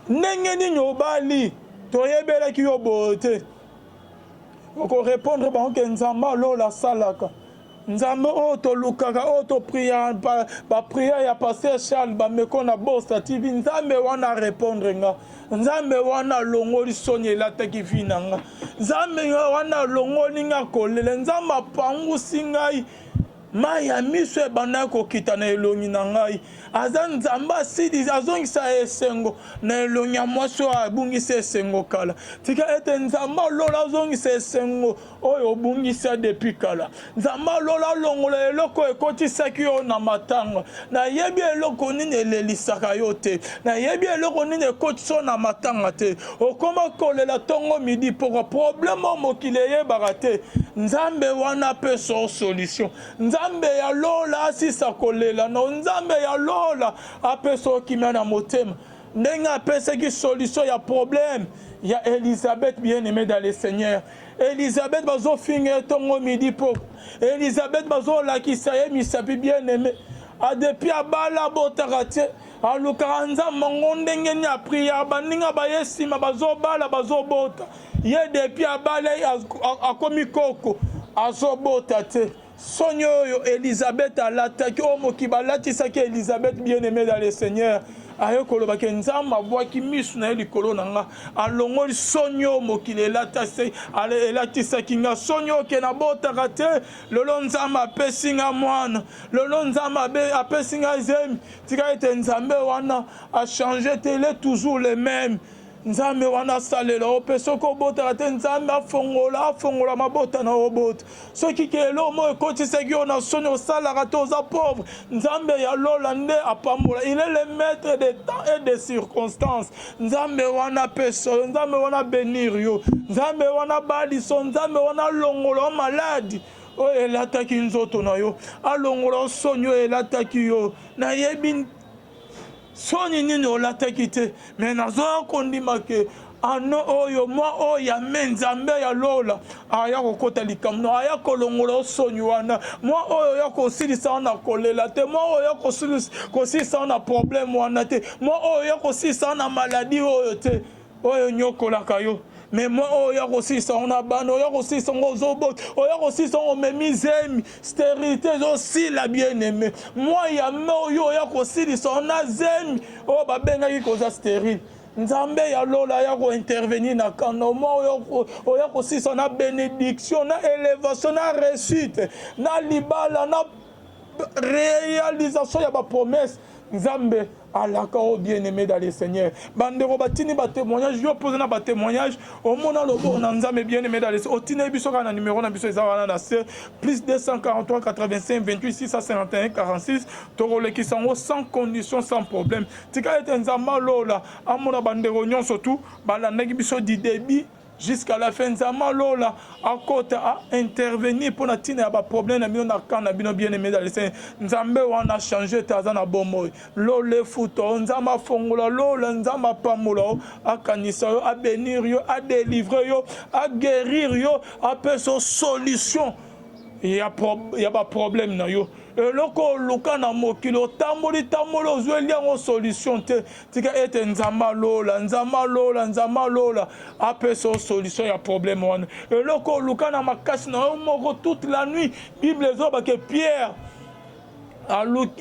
Ndenge nini obali? Toyebelaki yo boye te. Oko repondre bango ke Nzambe ya lola asalaka. Nzambe oyo tolukaka, oyo to priaka, ba prière ya pasteur Charles Bameko na Bosta TV, Nzambe wana a repondre nga. Nzambe wana alongoli soni elataki vie na nga. Nzambe wana alongoli nga kolela. Nzambe apangusi ngai Mayi ya miso ebandaki kokita na elongi na ngai. Aza Nzambe asilisi, azongisa esengo na elongi ya mwasi oyo abungisi esengo kala. Tika ete Nzambe ya lola azongisa esengo oyo obungisa depuis kala. Nzambe ya lola alongola eloko oyo ekotisaki yo na matanga. Nayebi eloko nini elelisaka yo te. Nayebi eloko nini ekotisi yo na matanga te. Okoma kolela tongo midi pokwa. Problème oyo mokili eyebaka te. Nzambe wana apesa yo solution. Nzambe ya lola asisa kolela na yo. Nzambe ya lola apesa yo kimia na motema. Ndenge apesaki solution ya problème ya Elisabeth bien aimé dans le Seigneur. Elisabeth bazofinga ye tongo midi pokwa. Elisabeth bazolakisa ye misapi bien aimé. Adepi abala abotaka te. Alukaka nzambe yango ndenge nini apriaka baninga baye sima bazobala bazobota ye depuis abala akomi koko azobota te soni oyo Elizabeth alataki oyo mokili balatisaki Elizabeth bien aimé dans le Seigneur aye koloba ke nzambe abwaki misu na ye likolo na nga alongoli soni oyo mokili elatisaki nga soni oyo ke nabotaka te lelo nzambe apesi nga mwana lelo nzambe apesi nga zemi Tika ete Nzambe wana a changer te, il est toujours le meme. Nzambe wana asalela yo mpe soki obotaka te Nzambe afongola afongola mabota na yo obota. Soki ke eloko moko ekotisaki yo na soni osalaka te oza pauvre, Nzambe ya lola nde apambola. Il est le maître des temps et des circonstances. Nzambe wana apesa yo, Nzambe wana benir yo, Nzambe wana abalisa yo, Nzambe wana alongola yo maladi oyo elataki nzoto na yo, alongola yo soni oyo elataki yo. Nayebi soni nini olataki te, me nazoya kondima ke ano oyo mwa oyo ya me Nzambe ya lola aya kokota likambo na aya kolongola yo soni wana, mwa oyo ya kosilisa wana kolela te, mwa oyo ya kosilisa wana problème wana te, mwa oyo ya kosilisa wana maladie oyo te. oyo enyokolaka yo me mwa oyo oya kosilisa yango na bana oya kosilisa yango ozobota oya kosilisa yango omemi zemi sterilité ezosila bien aime mwa ya me oyo oya kosilisa yango na zemi oyo babengaki koza sterile nzambe ya lola aya kointervenir na kanda mwa oyo oya kosilisa na bénédiction na élévation na réussite na libala na réalisation ya bapromesse nzambe alaka o bien aimé dans le seigneur bandeko batindi batémoignage yo mpoza na batémoignage omona loboko na nzambe bien aimé dans le seigneur otindeli biso kaka na numero na biso eza wana na se plus 243 85 28 651 46 tokolekisa yango sans condition sans problème tika ete nzambe alola amona bandeko nyonso tu balandaki biso du début Jusqu'à la fin Nzambe lola akota a intervenir pona tina ya ba problème na bino na camp na bino bien aimé dans le Seigneur. Nzambe wana changer te aza na bomoi. Lola efuta yo Nzambe afongola lola Nzambe apambola yo akanisa yo a bénir yo a délivrer yo a guérir yo apesa yo solution. ya, pro, ya baproblème na yo. Eloko oluka na mokili, otamboli tamboli, ozweli yango solution te, tika ete Nzambe alola, Nzambe alola, Nzambe alola apesa yo solution ya problème wana. Eloko oluka na makasi na yo moko toute la nuit, Bible ezoloba ke Pierre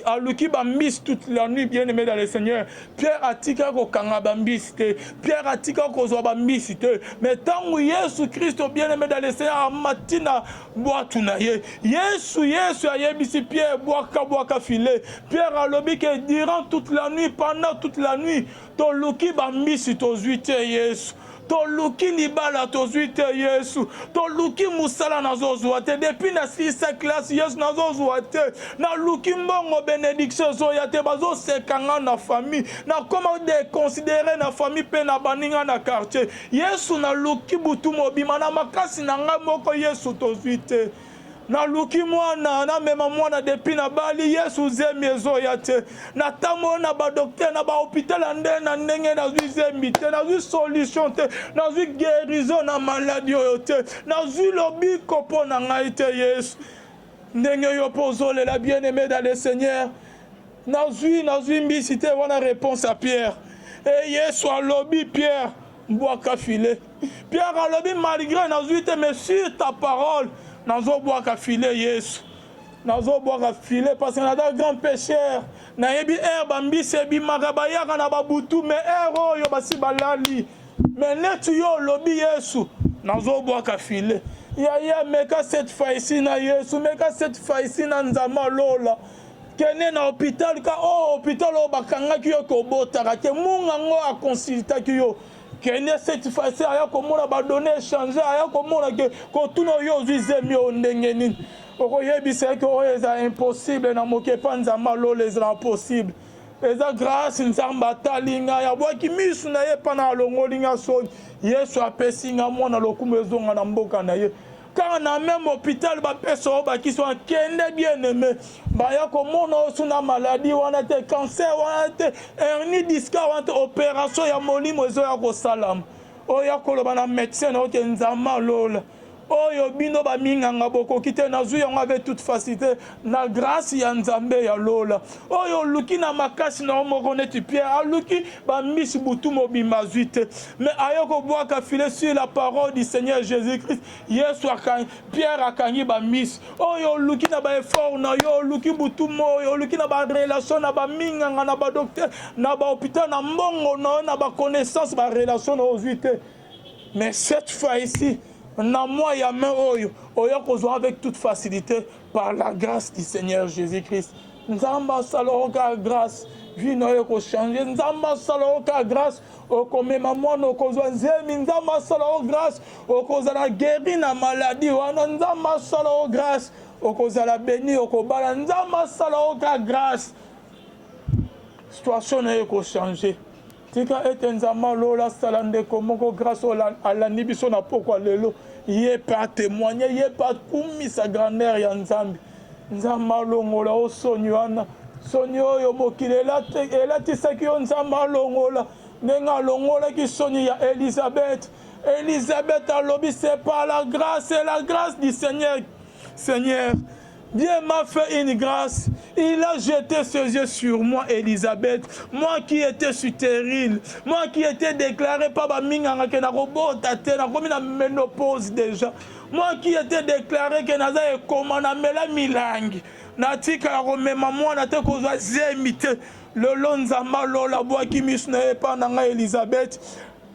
aluki bambisi toute la nuit. Bien aimé dans le Seigneur, Pierre atika kokanga bambisi te, Pierre atika kozwa bambisi te, mais ntango Yesu Kristo, bien aimé dans le Seigneur, amati na bwatu na ye, Yesu ayebisi Pierre: "Bwaka, bwaka filet." Pierre alobi ke durant toute la nuit, pendant toute la nuit, toluki bambisi, tozwi te. Yesu, toluki libala, tozwi te. Yesu, toluki mosala, nazozwa te. Depuis nasilisa classe, Yesu, nazozwa te. Naluki mbongo, bénédiction ezoya te. Bazoseka nga na famille, nakoma déconsidéré na famille mpe na baninga na quartier. Yesu, naluki butu mobima na makasi na ngai moko, Yesu, tozwi te. Naluki mwana, namema mwana depuis nabali, Yesu, zemi ezoya te. Natamboli na badocteur, na bahôpital ya ndenge na ndenge, nazwi zemi te, nazwi solution te, nazwi guérison na maladie oyo te, nazwi lobiko mpo na ngai te. Yesu, ndenge yo mpo ozolela, bien aimé dans le Seigneur, nazwi mbisi te. Wana réponse ya Pierre. E Yesu alobi: "Pierre, bwaka filet." Pierre alobi: "Malgré nazwi te, mais sur ta parole nazobwaka filet. Yesu, nazobwaka filet parce que naza grand pêcheur. Nayebi heure bambisi ebimaka, bayaka na babutu, mais heure oyo basi balali. Mais neti yo olobi, Yesu, nazobwaka filet." Yaya, meka cette fois-ci na Yesu, meka cette fois-ci na Nzambe alola. Kende na hôpital ka oyo, hôpital oyo bakangaki yo kobotaka te, mungango aconsultaki yo. Kende cette fois-ci, aya komona badonnées échange, aya komona ke kotuna oyo ozwi zemi oyo ndenge nini. Okoyebisa eke oyo eza impossible na moke, epa Nzambe alola ezala possible. Eza grâce, Nzambe atali ngai, abwaki misu na ye mpa na alongoli nga soni. Yesu apesi nga mwana, lokumu ezonga na mboka na ye. Kaka na même hôpital bapesa oyo bakisi wana, kende, bien aimé, baya komona oyo su na maladie wana te, cancer wana te, hernie discale wana te. Opération ya molimo ezoya kosalama. Oyo ya koloba na médecin na yo te: "Nzambe alola, oyo bino baminganga bokoki te, nazwi yango avec toute facilité na grâce ya Nzambe ya lola." Oyo oluki na makasi na yo moko, neti Pierre aluki bambisi butu mobimba, azwi te, mais aye kobwaka filet sur la parole du Seigneur Jésus-Christ. Yesu akangi, Pierre akangi bambisi. Oyo oluki na baeffort na yo, oluki butu moyo, oluki na barelation na baminganga, na badocteur, na bahôpital, na mbongo na yo, na baconnaissance, barelation na yo, ozwi te, mais cette fois ici, na mwa ya main oyo oya kozwa avec toute facilité par la grâce du Seigneur Jésus-Christ. Nzambe asala oka grâce, vie na yo ekochange. Nzambe asala oka grâce, okomema mwana, okozwa nzemi. Nzambe asala o grâce, okozala guéri na maladie wana. Nzambe asala o grâce, okozala béni, okobala. Nzambe asala oka grâce, situation na yo ekochange. Tika ete Nzambe alola asala ndeko moko grâce oyo alandi biso na pokwa lelo, ye mpe atémoigne, ye mpe akumisa grandeur ya Nzambe. Nzambe alongola o soni wana, soni oyo mokili elatisaki yo. Nzambe alongola ndenge alongolaki soni ya Elizabeth. Elizabeth alobi: "C'est par la grâce et la grâce du Seigneur. Seigneur Dieu m'a fait une grâce. Il a jeté ses yeux sur moi, Elisabeth. Moi qui étais stérile, moi qui étais déclaré par baminganga ke nakobota te, nakomi na ménopause déjà. Moi qui étais déclaré que naza ekoma, namela milangi, natikala komema mwana te, kozwa zemi te. Lelo Nzambe alola abwaki miso na ye epa na ngai Elisabeth.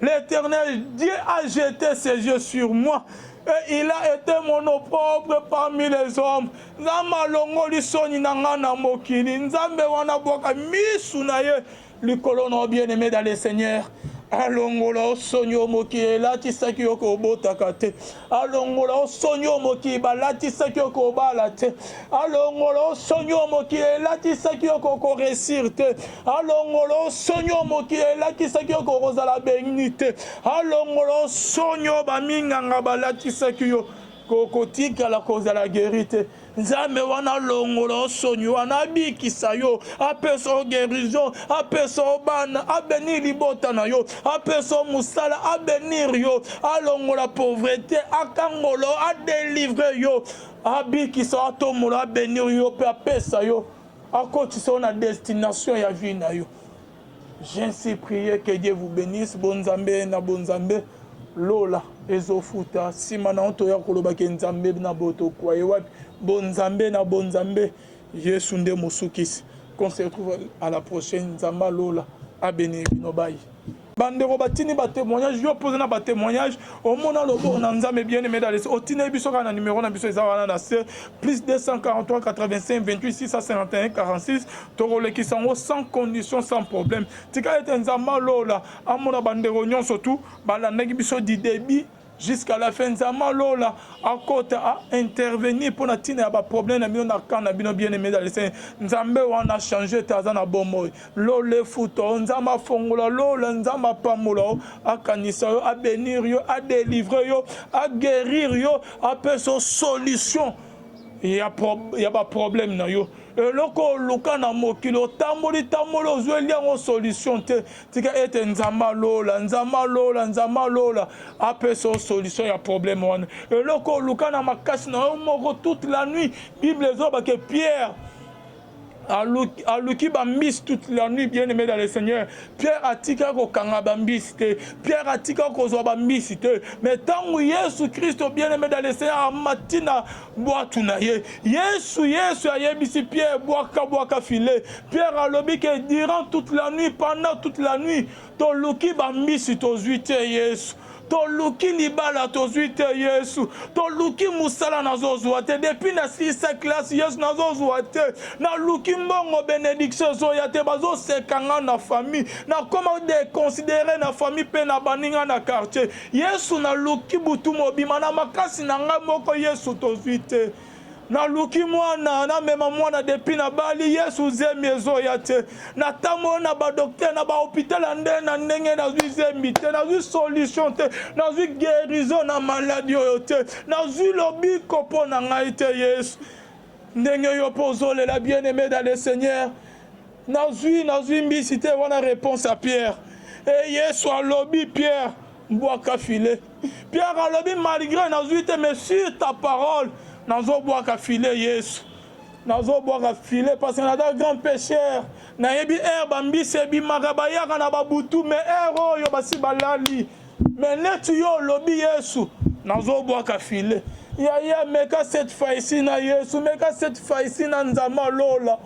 L'Éternel Dieu a jeté ses yeux sur moi et il a été mon opprobre parmi les hommes." Nzambe alongoli soni na ngai na mokili. Nzambe wana abwaka misu na ye likolo na yo, bien aimé dans le Seigneur, alongola osoni oyo mokili elatisaki yo kobotaka te, alongola osoni oyo mokili balatisaki yo kobala te, alongola osoni oyo mokili elatisaki yo kokoréussir te, alongola osoni oyo mokili elatisaki yo kokozala béni te, alongola osoni oyo baminganga balatisaki yo kokotikala kozala guéri te. Nzambe wana alongola yo soni wana, abikisa yo, apesa yo guérison, apesa yo bana, abenir libota na yo, apesa yo mosala, abenir yo, alongola pauvreté, akangola yo, adelivre yo, abikisa yo, atombola, abenir yo mpe apesa yo, akotisa yo na destination ya vie na yo. J'ainsi prie que Dieu vous benisse bonzambe na bonzambe lola ezofuta nsima na yo toya koloba ke nzambe na botokwa ye wapi bonzambe na bonzambe yesu nde mosukisi qu'on se retrouve à la prochaine nzambe alola abeni bino bayi bandeko batindi batémoignage yo mpoza na batémoignage omona loboko na nzambe bien aimé dans les otindeli biso kaka na numero na biso eza wana na se plus 243 85 28 651 46 tokolekisa yango sans condition sans problème tika ete nzambe alola amona bandeko nyonso tu balandaki biso du début jusqu'à la fin nzambe alola akota a intervenir mpo na ntina ya baproblème na bino na camp na bino bien aimé dans le Seigneur nzambe wana change te aza na bomoi lola efuta yo nzambe afongola lola nzambe apambola yo akanisa yo abenir yo adelivre yo aguérir yo apesa yo solution ya, pro, ya baproblème na yo eloko oluka na mokili otamboli tamboli ozweli yango solution te tika ete nzambe alola nzambe alola nzambe alola apesa yo solution ya problème wana eloko oluka na makasi na yo moko toute la nuit bible ezoloba ke pierre aluki bambisi toute la nuit bien aimé dans le seigneur pierre atika kokanga bambisi te pierre atika kozwa bambisi te mais ntango yesu kristo bien aimé dans le seigneur amati na bwatu na ye yesu yesu ayebisi pierre bwaka bwaka filet pierre alobi ke durant toute la nuit pendant toute la nuit toluki bambisi tozwi te yesu toluki libala tozwi te yesu toluki mosala nazozwa te depuis nasilisa classe yesu nazozwa te naluki mbongo benediction ezoya te bazoseka nga na famille nakoma déconsidéré na famille mpe na baninga na quartier yesu naluki butu mobima na makasi na ngai moko yesu tozwi te naluki mwana namema mwana depuis nabali yesu zemi ezoya te natamboli na badocteur na bahôpital ya nde na ndenge nazwi zemi te nazwi solution te nazwi guérison na maladie oyo te nazwi lobiko mpo na ngai te yesu ndenge yo mpo ozolela bien aimé dans le seigneur nazwi nazwi mbisi te wana réponse ya pierre e yesu alobi pierre bwaka filet pierre alobi malgré nazwi te mais sur ta parole nazobwaka filet yesu nazobwaka filet parce que naza grand pêcheur nayebi heure bambisi ebimaka bayaka na babutu mais heure oyo basi balali mais neti yo olobi yesu nazobwaka filet yaya meka cette fois-ci na yesu meka cette fois-ci na nzambe alola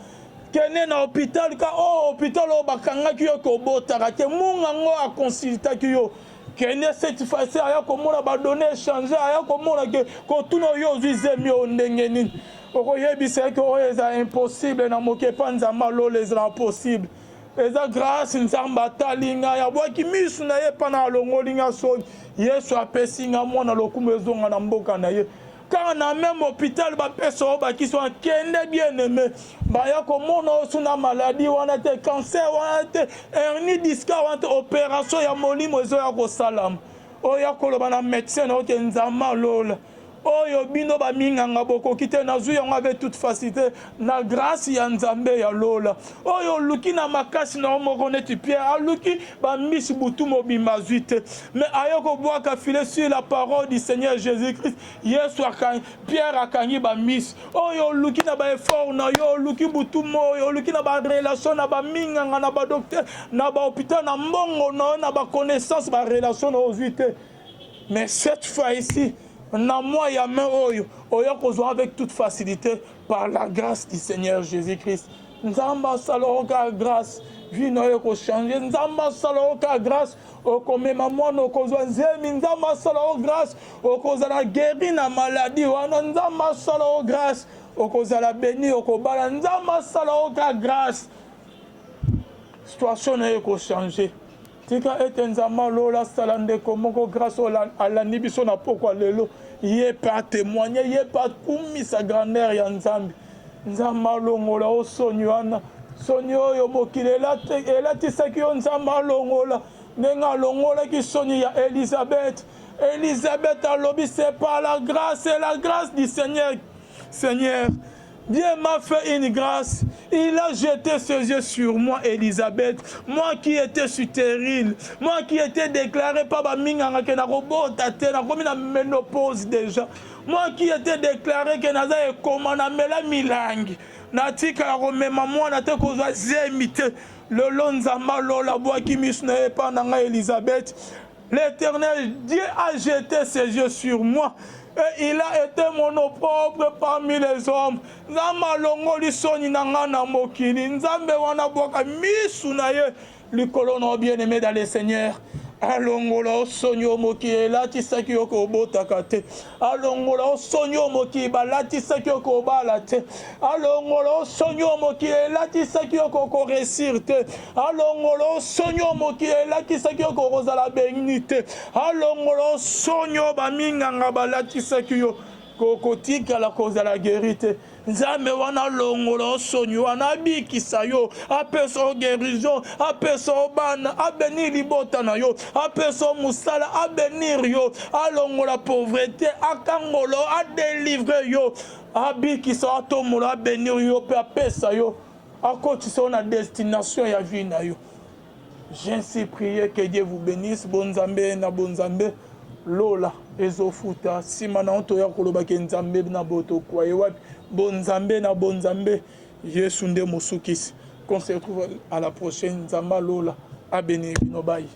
kende na hôpital ka oyo oh, hôpital oyo bakangaki yo kobotaka te munga ngo aconsultaki yo kende cette fois-ci aya komona badonnées échange aya komona ke kotuna oyo ozwi zemi oyo ndenge nini okoyebisa eke oyo eza impossible na moke epa nzambe alola ezala possible eza grâce nzambe atali ngai abwaki misu na ye mpa na alongoli nga soni yesu apesi nga mwana lokumu ezonga na mboka na ye kaka na même hôpital bapesa oyo bakisi wana kende bien aimé baya komona oyo su na maladie wana te cancer wana te hernie discale wana te opération ya molimo ezoya kosalama oyo ya koloba na médecin na yo te nzambe alola oyo bino baminganga bokoki te nazwi yango avec toute facilité na grâce ya nzambe ya lola oyo oluki na makasi na yo moko neti pierre aluki bambisi butu mobimba azwi te mais aye kobwaka filet sur la parole du seigneur jésus christ yesu akangi pierre akangi bambisi oyo oluki na baeffort na yo oluki butu moyo oluki na barelation na baminganga na badocteur na bahôpital na mbongo na yo na baconnaissance barelation na ozwi te mais cette fois ici na mwa ya main oyo oya kozwa avec toute facilité par la grâce du seigneur jésus-christ nzambe asala oka grâce vie na yo ekochange nzambe asala oka grâce okomema mwana okozwa nzemi nzambe asala yo grâce okozala guéri na maladie wana nzambe asala yo grâce okozala béni okobala nzambe asala yo ka grâce situation na yo ekochange tika ete nzambe alola asala ndeko moko grâce oyo alandi biso na pokwa lelo ye mpe atémoigne ye mpe akumisa grandeur ya nzambe nzambe alongola o soni wana soni oyo mokili elatisaki yo nzambe alongola ndenge alongolaki soni ya elizabeth elizabeth alobi c'est par la grâce et la grâce du seigneur Seigneur, Dieu m'a fait une grâce. Il a jeté ses yeux sur moi, Elisabeth. Moi qui étais stérile. Moi qui étais déclaré par ba minganga que nakobota te, nakomi na ménopause déjà. Moi qui étais déclaré que naza ekoma na mela milangi. Natikala komema mwana te kozwa zemi te. Lelo Nzambe alola abwaki miso na ye epai na ngai Elisabeth. L'Éternel Dieu a jeté ses yeux sur moi et il a été mon opprobre parmi les hommes. Nzambe alongoli soni na ngai na mokili. Nzambe wana abwaka misu na ye likolo na yo bien-aimé dans le Seigneur. Alongola yo soni oyo mokili elatisaki yo kobotaka te. Alongola yo soni oyo mokili balatisaki yo kobala te. Alongola yo soni oyo mokili elatisaki yo kokoresir te. Alongola yo soni oyo mokili elakisaki yo kokozala beni te. Alongola yo soni oyo baminganga balatisaki yo kokotikala kozala geri te. Nzambe wana alongola yo soni wana, abikisa yo, apesa yo guérison, apesa yo bana, abenir libota na yo, apesa yo mosala, abenir yo, alongola pauvreté, akangola yo, adelivre yo, abikisa yo, atombola, abenir yo mpe apesa yo, akotisa yo na destination ya vie na yo. J'ainsi prier que Dieu vous benisse bonzambe na bonzambe lola ezofuta sima na yo toya koloba ke nzambe na botokwa ye wapi bonzambe na bonzambe yesu nde mosukisi qu'on se retrouve à la prochaine nzambe lola a bénir bino bye.